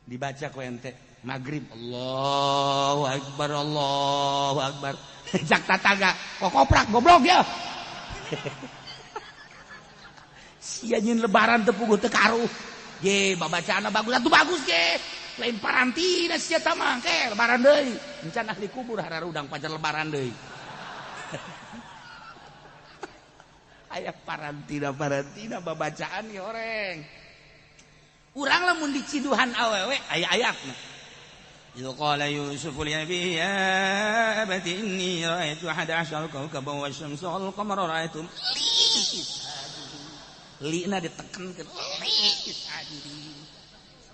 dibaca ku ente maghrib Allahu akbar Allahu akbar. Jak tatangga kokoprak goblok ya. Sia nyeun lebaran teu puguh teu karuh. Ge babacaanna bagus atuh bagus ge. Lain parantina sia tah mah ke lebaran deui. Encan ahli kubur hararudang pacar lebaran deui. Aya parantina babacaan ye oreng. Urang lamun diciduhan awewe aya ayatna. Idz qala Yusuf li abihi ya abati inni ra'aitu ahada asyara kawkaban wasyamsa wal qamara ra'aitum li na ditekenkeun li sajidin.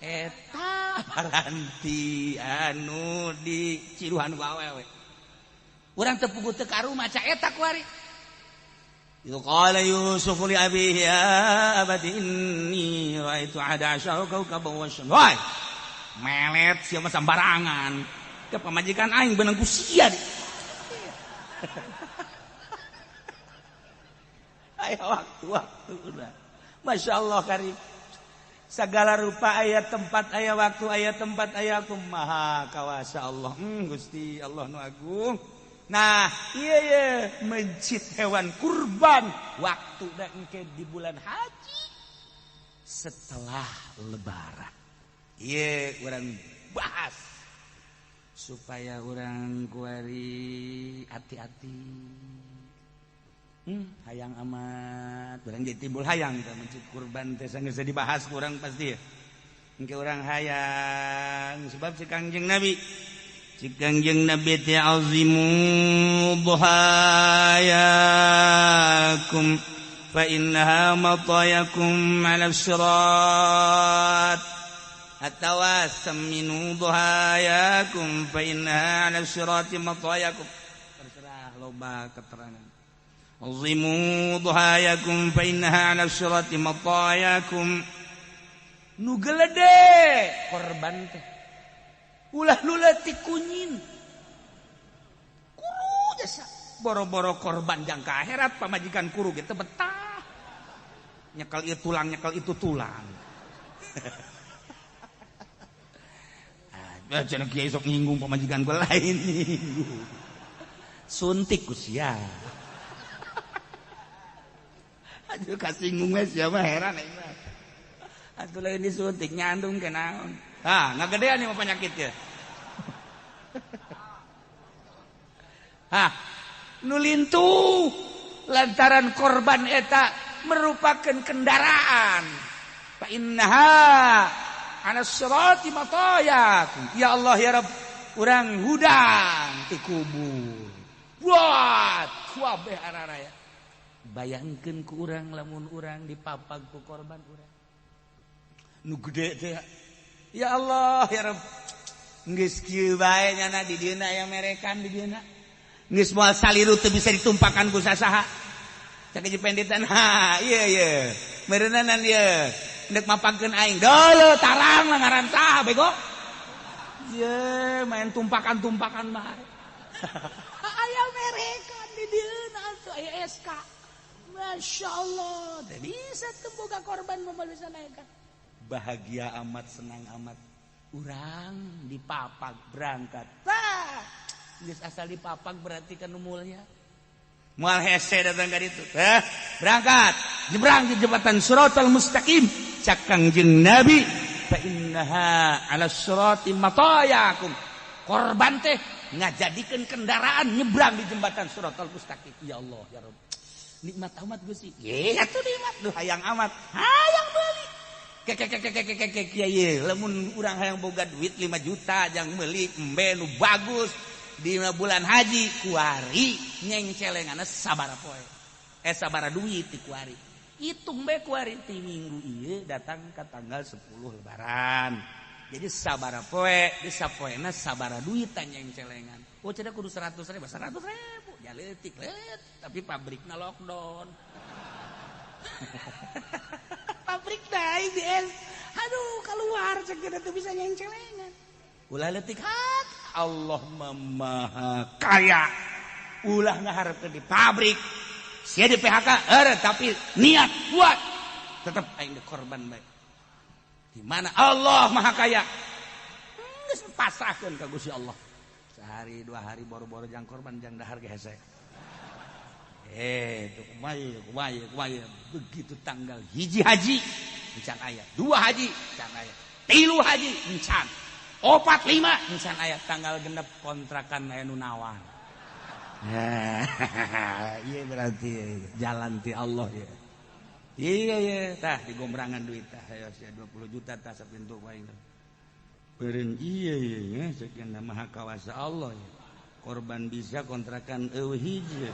Eta paranti anu diciduhan ku awewe. Urang teu puguh teu karu maca eta kuari. Idz qala Yusuf li abihi ya abati inni ra'aitu ahada asyara kawkaban wasyamsa. Woi, melet sia mah sambarangan. Ke pamajikan aing beunang ku sia. Aya waktu-waktu udah. Masya Allah karim. Segala rupa aya tempat aya waktu aya tempat aya kumaha kawasa Allah. Gusti Allah nu agung. Nah iya iya mencit hewan kurban waktu dan engke di bulan haji setelah lebaran. Iya urang bahas supaya urang kuari hati-hati. Hayang amat urang jadi timbul hayang teh mencit kurban teh sanggeus dibahas kurang pasti ya. Engke urang hayang sebab si Kangjeng Nabi si Kangjeng Nabi teh azimu dhahayakum fa innaha matayakum 'ala sirat atawa saminu dhahayakum fa innaha 'ala sirati matayakum. Terserah loba keterangan. Azimu dhahayakum fa innaha 'ala sirati matayakum. Nu gelede korban teh ulah nu leutik kunyin kuru jasa boro-boro korban jangka akhirat pamajikan kuru ge teu betah nyekel ieu tulang nyekel itu tulang. Ah cenah kiai sok nyinggung pamajikan gua lain nyinggung suntik ku sia. Aduh kasinggung we sia mah heran aing mah. Atuh lain disuntik nyandung ke naon. Ah, ngagedean ieu mah penyakit ya. Hah, nu lintuh lantaran korban eta merupakan kendaraan. Fa innaha 'ala sirati matayakum. Ya Allah ya Rabb, urang hudang ti kubur. Buat kuabeh araraya. Bayangkeun ku urang lamun urang dipapag ku korban urang. Nu gede teh ya Allah ya Rabb geus kieu bae nyana di dieuna aya merekan di dieuna geus moal saliru teu bisa ditumpakan ku sasaha cak penditan ha ieu ieu meureunanan ieu deuk mapagkeun aing deuleu tarang lah ngaran saha bego ieu main tumpakan-tumpakan bae aya merekan di dieuna atuh aya SK Masya Allah teu bisa teu boga korban moal bisa naekan. Bahagia amat senang amat urang dipapag berangkat. Tah geus asal dipapag berarti kan mulya moal hese datang ka ditu. Berangkat nyebrang di jembatan Siratal Mustaqim cak Kangjeng Nabi fa innaha 'ala sirati matayakum. Korban teh ngajadikeun kendaraan nyebrang di jembatan Siratal Mustaqim. Ya Allah ya Rabb nikmat amat Gusti. Ye atuh nikmat duh hayang amat hayang beulit. Kekekekekekek kiai lamun urang hayang boga duit 5 juta jang meuli embe nu bagus di bulan haji kuari nyengcelenganna sabaraha poe sabaraha duit di kuari hitung bae kuari ti minggu ieu datang ka tanggal 10 lebaran jadi sabaraha poe di sapoena sabaraha duit nyengcelengan. Oh cenah kudu 100 ribu 100 ribu ya leutik leutik tapi pabrikna lockdown. Pabrik daing di es. Aduh keluar cek teu bisa nyengcelengan. Ulah leutik hak Allah Maha Kaya. Ulah ngaharepkeun di pabrik. Sia di PHK eureun tapi niat kuat. Tetep aing korban bae. Di mana Allah Maha Kaya. Geus pasrahkeun ka Gusti Allah. Sehari dua hari boro-boro jang korban jang dahar ge hese. Itu kumaha begitu tanggal hiji haji encan aya, dua haji encan aya, tilu haji encan, opat lima encan aya, tanggal genep kontrakan aya nu nawar. Iya berarti jalan ti Allah ya. Iya iya tah digombrangan duit tah aya 20 juta tah sapintu wae. Beureun iya iya sakeun maha kawasa Allah ya. Korban bisa kontrakan eueuh hiji.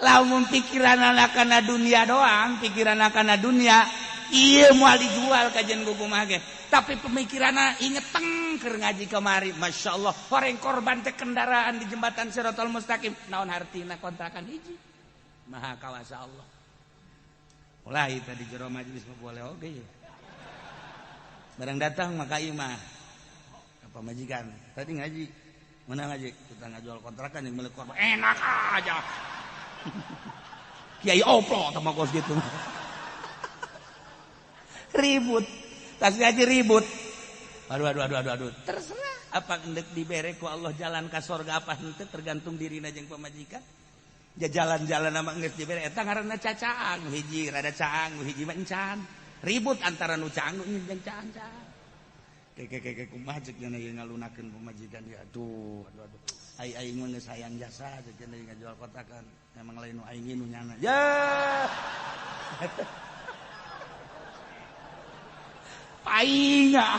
Lamun pikiran anak-anak dunia doang, pikiran anak-anak dunia, iya moal dijual kajian kumaha ge. Tapi pemikiranna inget teng keur ngaji kemari, Masya Allah, horeng korban teh kendaraan di jembatan Siratal Mustaqim, naon hartina kontrakan hiji. Maha kawasa Allah. Mulai tadi jero majelis mah boleh oge ya. Barang datang maka imah. Pamajikan tadi ngaji mana ngaji kita ngajual kontrakan yang milik korban enak aja. Kiai oplo sama kos gitu. Ribut tas ngaji ribut. Aduh aduh aduh aduh aduh. Terserah apa endek dibere ku Allah jalan ka sorga apa henteu tergantung dirina jeung pamajikan. Ja jalan-jalan sama geus dibere eta ngaranna cacaang, hiji rada caang, hiji mah encan. Ribut antara nu caang jeung caang-caang. Keke kumaha ceuk nya ieu ngalunakeun pamajikan ya aduh aduh aduh. Ai aing mah geus hayang jasa ceuk nya ngajual kotakan. Emang lain nu aing nu nyana. Ya. Painga.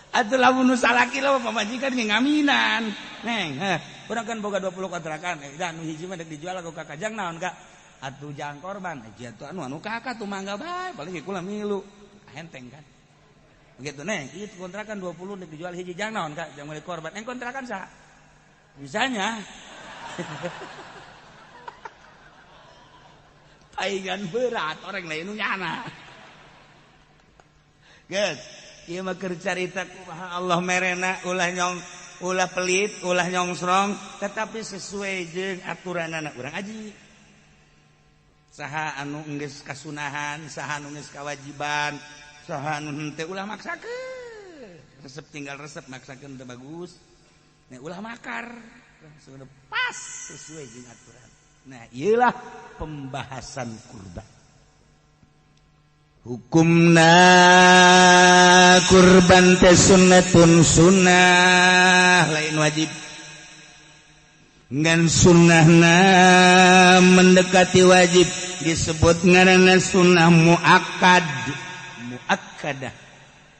Atuh lamun nu salaki lah pamajikan ge ngaminan. Neng, heh, urang kan boga 20 kontrakan. Da nu hiji mah deuk dijual ku kakajang naon ka? Atuh jangan korban. Eh atuh anu anu kakak tuh mangga bae, paling ge kula milu. Henteng kan. Begitu neng, itu kontrakan 20 deuk dijual hiji jang naon ka? Jang meuli korban. Eng kontrakan saha? Bisanya. Paingan berat orang lain nu nyana. Geus, ieu mah keur carita kumaha Allah merena ulah nyong ulah pelit, ulah nyongsrong, tetapi sesuai jeung aturanana urang aji. Saha anu geus kasunahan, saha anu geus kawajiban, saha anu henteu ulah maksakeun. Resep tinggal resep maksakeun teu bagus. Nah, ulah makar. Sudah pas sesuai jeung aturan. Nah, ieulah pembahasan kurban. Hukumna kurban teh sunnatun sunnah lain wajib. Ngan sunnahna mendekati wajib disebut ngaranna sunnah muakkad. Muakkadah.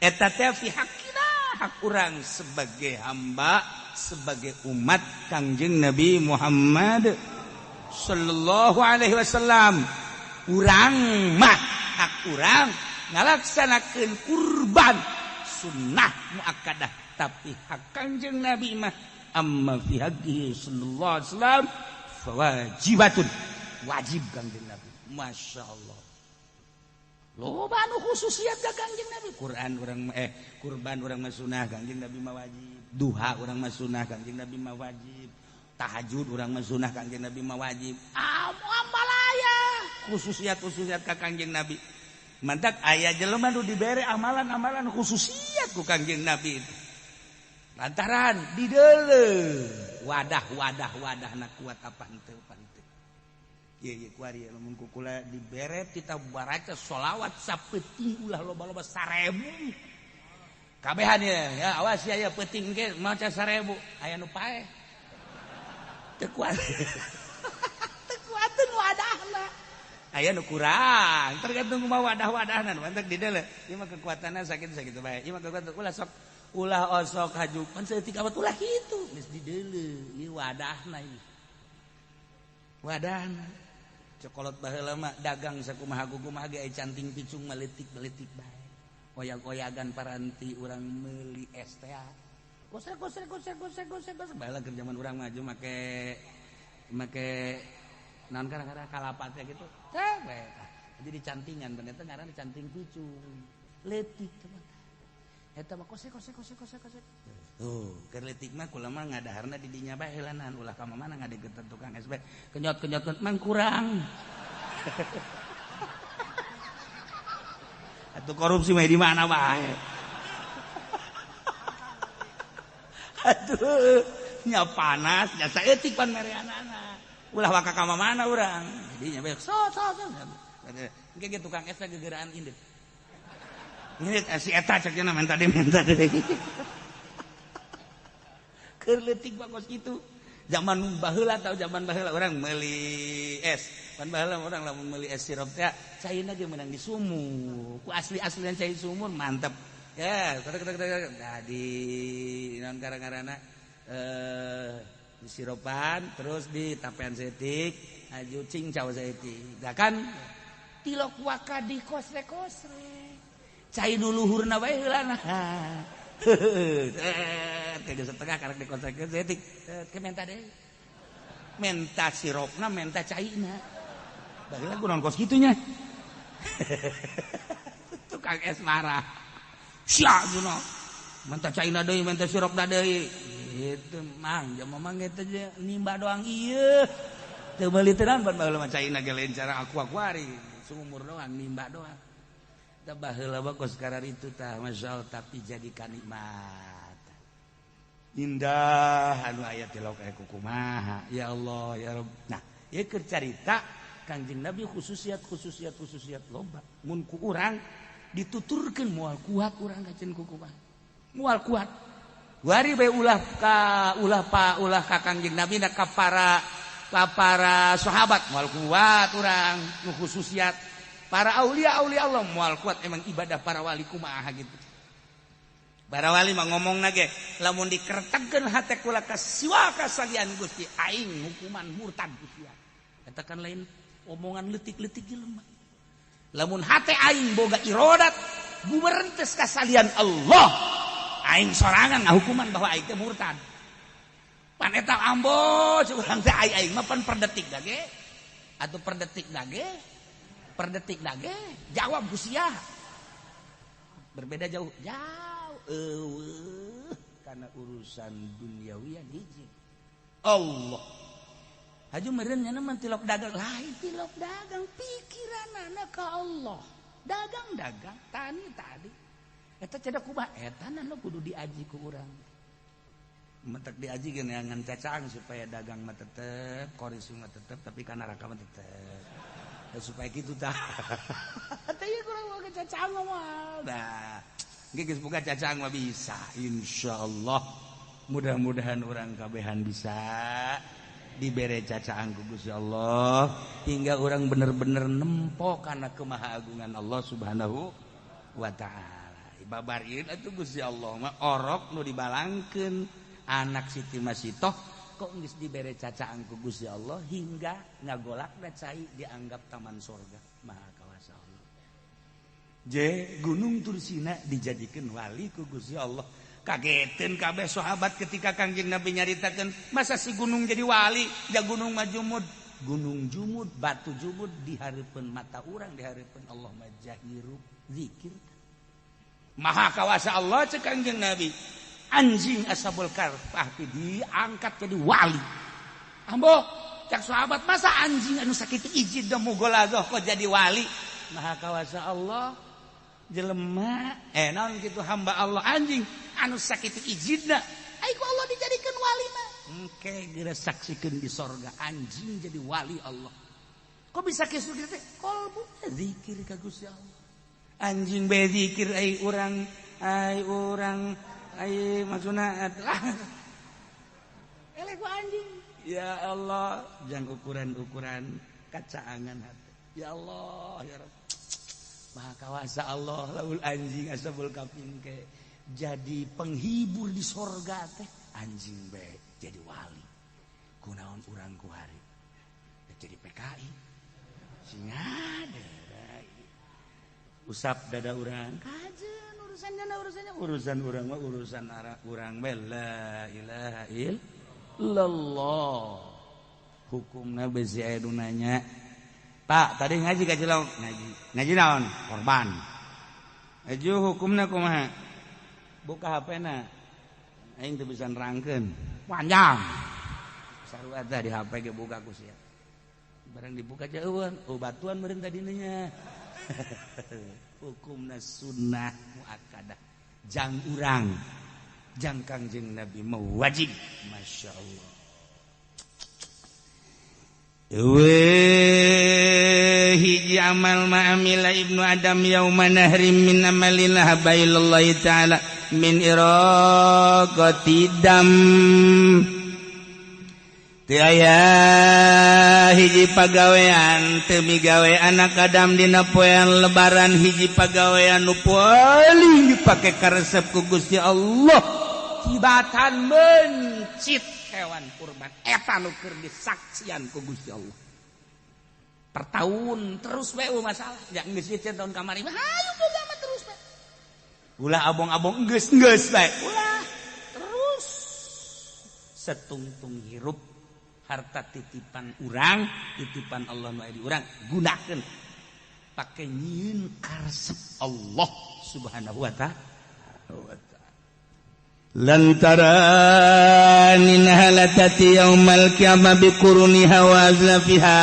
Eta teh fi haqqina, hak urang sebagai hamba, sebagai umat Kangjeng Nabi Muhammad sallallahu alaihi wasallam. Urang mah hak urang ngalaksanakeun kurban sunnah muakkadah, tapi hak Kangjeng Nabi mah amma fi haqqihi sallallahu alaihi wasallam fawajibatun, wajib Kangjeng Nabi. Masya Allah. Loba anu khususiat ka Kangjeng Nabi. Quran urang kurban urang mah sunnah, Kangjeng Nabi mah wajib. Duha urang mah sunnah, Kangjeng Nabi mah wajib. Tahajud urang mah sunnah, Kangjeng Nabi mah wajib. Amalaya khususiat-khususiat ka Kangjeng Nabi. Mantak aya jelema nu dibere amalan-amalan khususiat ku Kangjeng Nabi itu. Lantaran dideuleu wadah-wadah wadahna kuat apa henteu apa henteu. Ieu ieu kuari lamun ku kula dibere tita baraca sholawat sapeuting ulah loba-loba 1000. Kabehan ya, ya awas ya ya peuting ge maca 1000 aya nu paeh. Teu kuat. Teu kuateun wadahna. Aya nu kurang, tergantung kumaha wadah-wadahna. Mantak dideuleu. Ieu mah kekuatanna sakitu-sakitu bae. Ieu mah kekuatan ulah sok ulah osok haju pan saeutik amat ulah kitu. Geus dideuleu, ieu wadahna ieu. Wadahna. Cokolot baheula mah dagang sakumaha kumaha ge aya canting picung maletik-maletik bae. Oyag-oyagan paranti urang meuli es teh. Gosek gosek gosek gosek gosek gosek. Baheula keur zaman urang maju make naon karang-karang kalapa teh gitu. Teh bae tah. Jadi cantingan bener teh ngaranna canting picung. Leutik teh mah. Eta mah kosek kosek kosek kosek kosek. Tuh, keur leutik mah kula mah ngadaharna di dinya bae heulanan ulah ka mana ngadeukeutan tukang es bae. Kenyot-kenyot mah kurang. Atuh korupsi mah di mana bae. Aduh, nya panas, nya saeutik pan mereanana. Ulah waka ka mana urang. Jadi nya bae so so so. Engke ge tukang es teh gegeraan indit. Indit si eta cek nya menta deui menta deui. Keur leutik mah kos kitu. Zaman baheula tau zaman baheula urang meuli es. Pan baheula urang lamun meuli es sirup teh caina ge meunang di sumur. Ku asli-aslian cai sumur mantep. Ya, nah di naon karang-karana di siropan terus di tapean setik, aju cincau setik. Da kan tilok waka di kosre-kosre. Cai nu luhurna bae heulana. Tiga setengah karek di kosre setik. Ke menta deui. Menta siropna, menta caina. Baheula kunaon kos kitu nya. Tukang es marah. Sia cenah. Menta caina deui, menta sirupna deui. Gitu mang, jam mang eta nimba doang ieu. Teu meuli teh naon baheula mah caina ge lain cara aku-akuari. Sumur doang nimba doang. Eta baheula mah kos kararitu tah, masyaallah, tapi jadi kanikmat. Indah anu aya tilok aya kumaha. Ya Allah, ya Rabb. Nah, ieu keur carita Kangjeng Nabi khususiat khususiat khususiat loba. Mun ku urang dituturkeun moal kuat urang kaceun ku kumaha. Moal kuat. Wari bae ulah ka ulah pa ulah ka Kangjeng Nabi na ka para sahabat moal kuat urang nu khususiat. Para aulia aulia Allah moal kuat, emang ibadah para wali kumaha gitu. Para wali mah ngomong nage lamun dikertegkeun hate kula ka siwa kasalian Gusti aing hukuman murtad Gusti. Eta kan lain omongan leutik-leutik jelema. Lamun hate aing boga irodat gumerentes kasalian Allah, aing sorangan ngahukuman bahwa aing teh murtad. Pan eta ambo urang teh aing mah pan per detik dage atau per detik dage per detik dage jawab Gusti. Berbeda jauh jauh eueuh karena urusan duniawian hiji Allah. Haju meureun nya mah tilok dagang lain tilok dagang pikiranana ka Allah. Dagang-dagang tani tadi eta cedak kumaha eta na kudu diaji ku urang. Mentek diaji geun ngan cacang supaya dagang mah tetep, koris mah tetep, tapi kana neraka mah tetep. Ya, supaya kitu tah. Teh ieu kurang mau cacang mah. Nah, geus buka cacang mah bisa insyaallah. Mudah-mudahan urang kabehan bisa dibere cacaan ku Gusti Allah hingga orang bener-bener nempo kana kemahaagungan Allah Subhanahu wa taala. Babar ieu atuh Gusti Allah mah orok nu dibalangkeun anak Siti Masitoh kok geus dibere cacaan ku Gusti Allah hingga ngagolakna cai dianggap taman sorga. Maha kawasa Allah. Je Gunung Tursina dijadikan wali ku Gusti Allah. Kagetin kabeh sahabat ketika Kangjeng Nabi nyaritakeun masa si gunung jadi wali, ja gunung mah jumud. Gunung jumud, batu jumud di hareupeun mata urang, di hareupeun Allah mah jahiru zikir. Maha kawasa Allah cek Kangjeng Nabi. Anjing Ashabul Kahfi diangkat jadi wali. Ambo cek sahabat masa anjing anu sakitu ijid da mugolazoh kok jadi wali? Maha kawasa Allah jelema naon kitu hamba Allah anjing anu sakitu ijidna ai ku Allah dijadikeun wali mah. Engke geura saksikeun di sorga anjing jadi wali Allah. Kok bisa kitu teh? Kolbu zikir ka Gusti Allah. Anjing bae zikir ai urang ai maksudna eleh ku anjing. Ya Allah, jang ukuran-ukuran kacaangan hati. Ya Allah, ya Rabb. Maha kawasa Allah laul anjing Ashabul Kahfi ke jadi penghibur di sorga teh anjing bae jadi wali. Kunaon urang ku hari jadi PKI sing ada usap dada urang kajeun urusannya urusannya urusan urang mah urusan urang bae la ilaha illallah. Hukumna besi aya nu nanya, Pak, tadi ngaji ka Cilok? Ngaji. Ngaji naon? Korban. Aju hukumna kumaha? Buka HP-na. Aing teu bisa nerangkeun. Panjang. Sarua tah di HP ge buka ku sia. Barang dibuka jauhan, oh batuan meureun tadina nya. Hukumna sunnah muakkadah. Jang urang. Jang Kangjeng Nabi mah wajib. Masya Allah. Hiji amal ma'amila Ibnu Adam yauma nahrim min amalin habba ilallahi ta'ala min iraqati dam. Teu aya hiji pagawean teu migawe anak Adam dina poean lebaran hiji pagawean nu paling dipake karesep ku Gusti Allah tibatan mencit hewan kurban eta nu keur disaksian ku Gusti Allah. Per tahun terus bae masalah. Ya geus ieu tahun kamari mah hayu boga mah terus bae. Ulah abong-abong geus-geus bae. Ulah terus setungtung hirup harta titipan urang, titipan Allah nu aya di urang gunakeun pake nyieun karesep Allah Subhanahu wa ta'ala. Lantaran innaha latati yaumal qiyamah biquruniha wa azlafiha.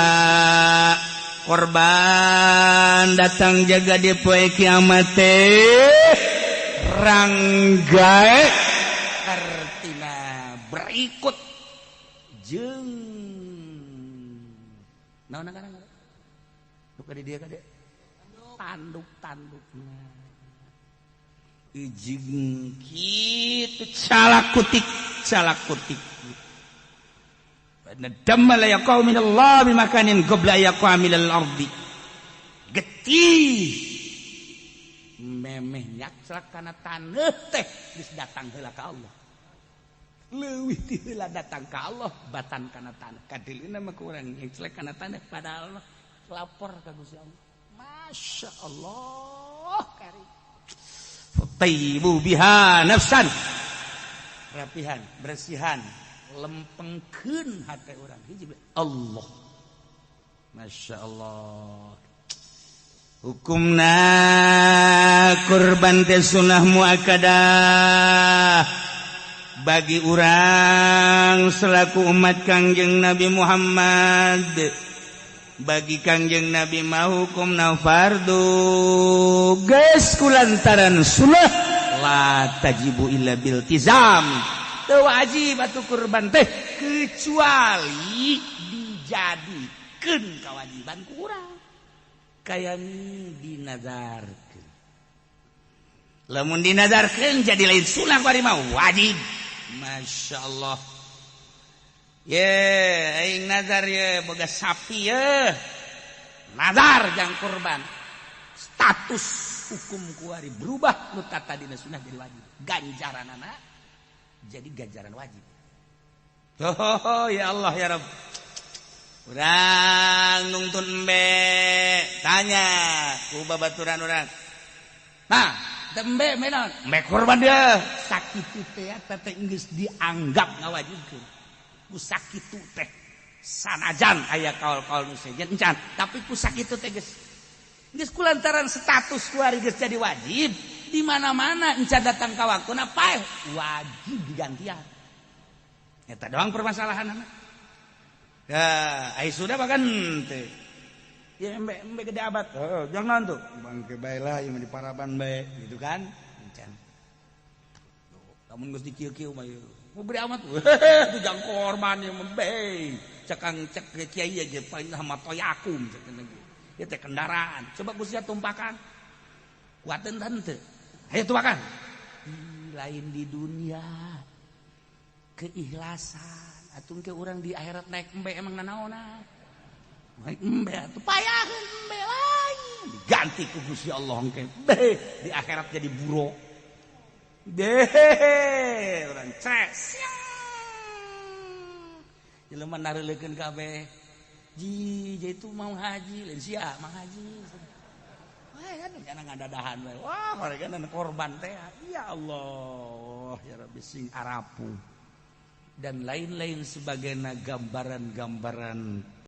Korban datang jaga di poe kiamat teh ranggae, artina berikut jeung naon ngaran nu ka di dieu ka tanduk tanduk jeung kitu calak kutik calak kutik. Damma la yaqau min Allah bi makanin qabla yaqa min al-ardi. Getih memeh nyakslak kana taneuh teh geus datang heula ka Allah. Leuwih ti heula datang ka Allah batan kana taneuh. Kadileuna mah kurang nyakslak kana taneuh, padahal Allah lapor ka Gusti Allah. Masya Allah karim. Fatayyibu biha nafsan. Rapihan, bersihan, lempengkeun hati urang hiji Allah. Masya Allah. Hukumna kurban teh sunnah muakkadah bagi urang selaku umat Kangjeng Nabi Muhammad. Bagi Kangjeng Nabi mah hukumna fardu, geus kulantaran sunnah la tajibu illa bil tizam. Teu wajib atuh kurban teh kecuali dijadikeun kewajiban ku urang. Kaya dinazarkeun. Lamun dinazarkeun jadi lain sunah, bari mah wajib. Masya Allah. Ye, aing nazar ye boga sapi ye. Nazar jang kurban. Status hukum kuari berubah, nu tadina sunah jadi wajib. Ganjaranana jadi ganjaran wajib. Oh, ya Allah ya Rabb. Urang nungtun embe, tanya ku babaturan urang. Nah, embe menon, embe kurban dia. Sakitu teh teh geus dianggap ngawajibkeun. Ku sakitu teh sanajan aya kaul-kaul nu sejen encan, tapi ku sakitu teh geus geus kulantaran status kuari geus jadi wajib. Di mana-mana encan datang ka waktuna paeh wajib digantian. Eta doang permasalahan. Ya, ai sudah bahkan teh. Ya embe embe gede abat. Oh, jangan tuh. Bangke bae lah ieu mah di paraban bae gitu kan. Encan. Lamun geus dikieu-kieu mah ieu. Mau gede amat. Tuh jang korban ieu mah bae. Cekang cek kiai ge paling matoyakum cek ge. Ieu teh kendaraan. Coba Gusti tumpakan. Kuateun teu? Ayo tumpakan. Lain di dunia. Keikhlasan. Atuh ke urang di akhirat naik embe emang nanaona. Naik embe atuh payaheun embe lain. Diganti ku Gusti Allah engke. Be di akhirat jadi buruk. Deh, urang ces. Jelema nareulekeun kabeh. Ji, itu mau haji, lain sia mau haji. Wah, kan jangan ngadadahan we. Wah, mereka korban teh. Ya Allah, ya Rabbi sing arapu. Dan lain-lain sebagainya gambaran-gambaran.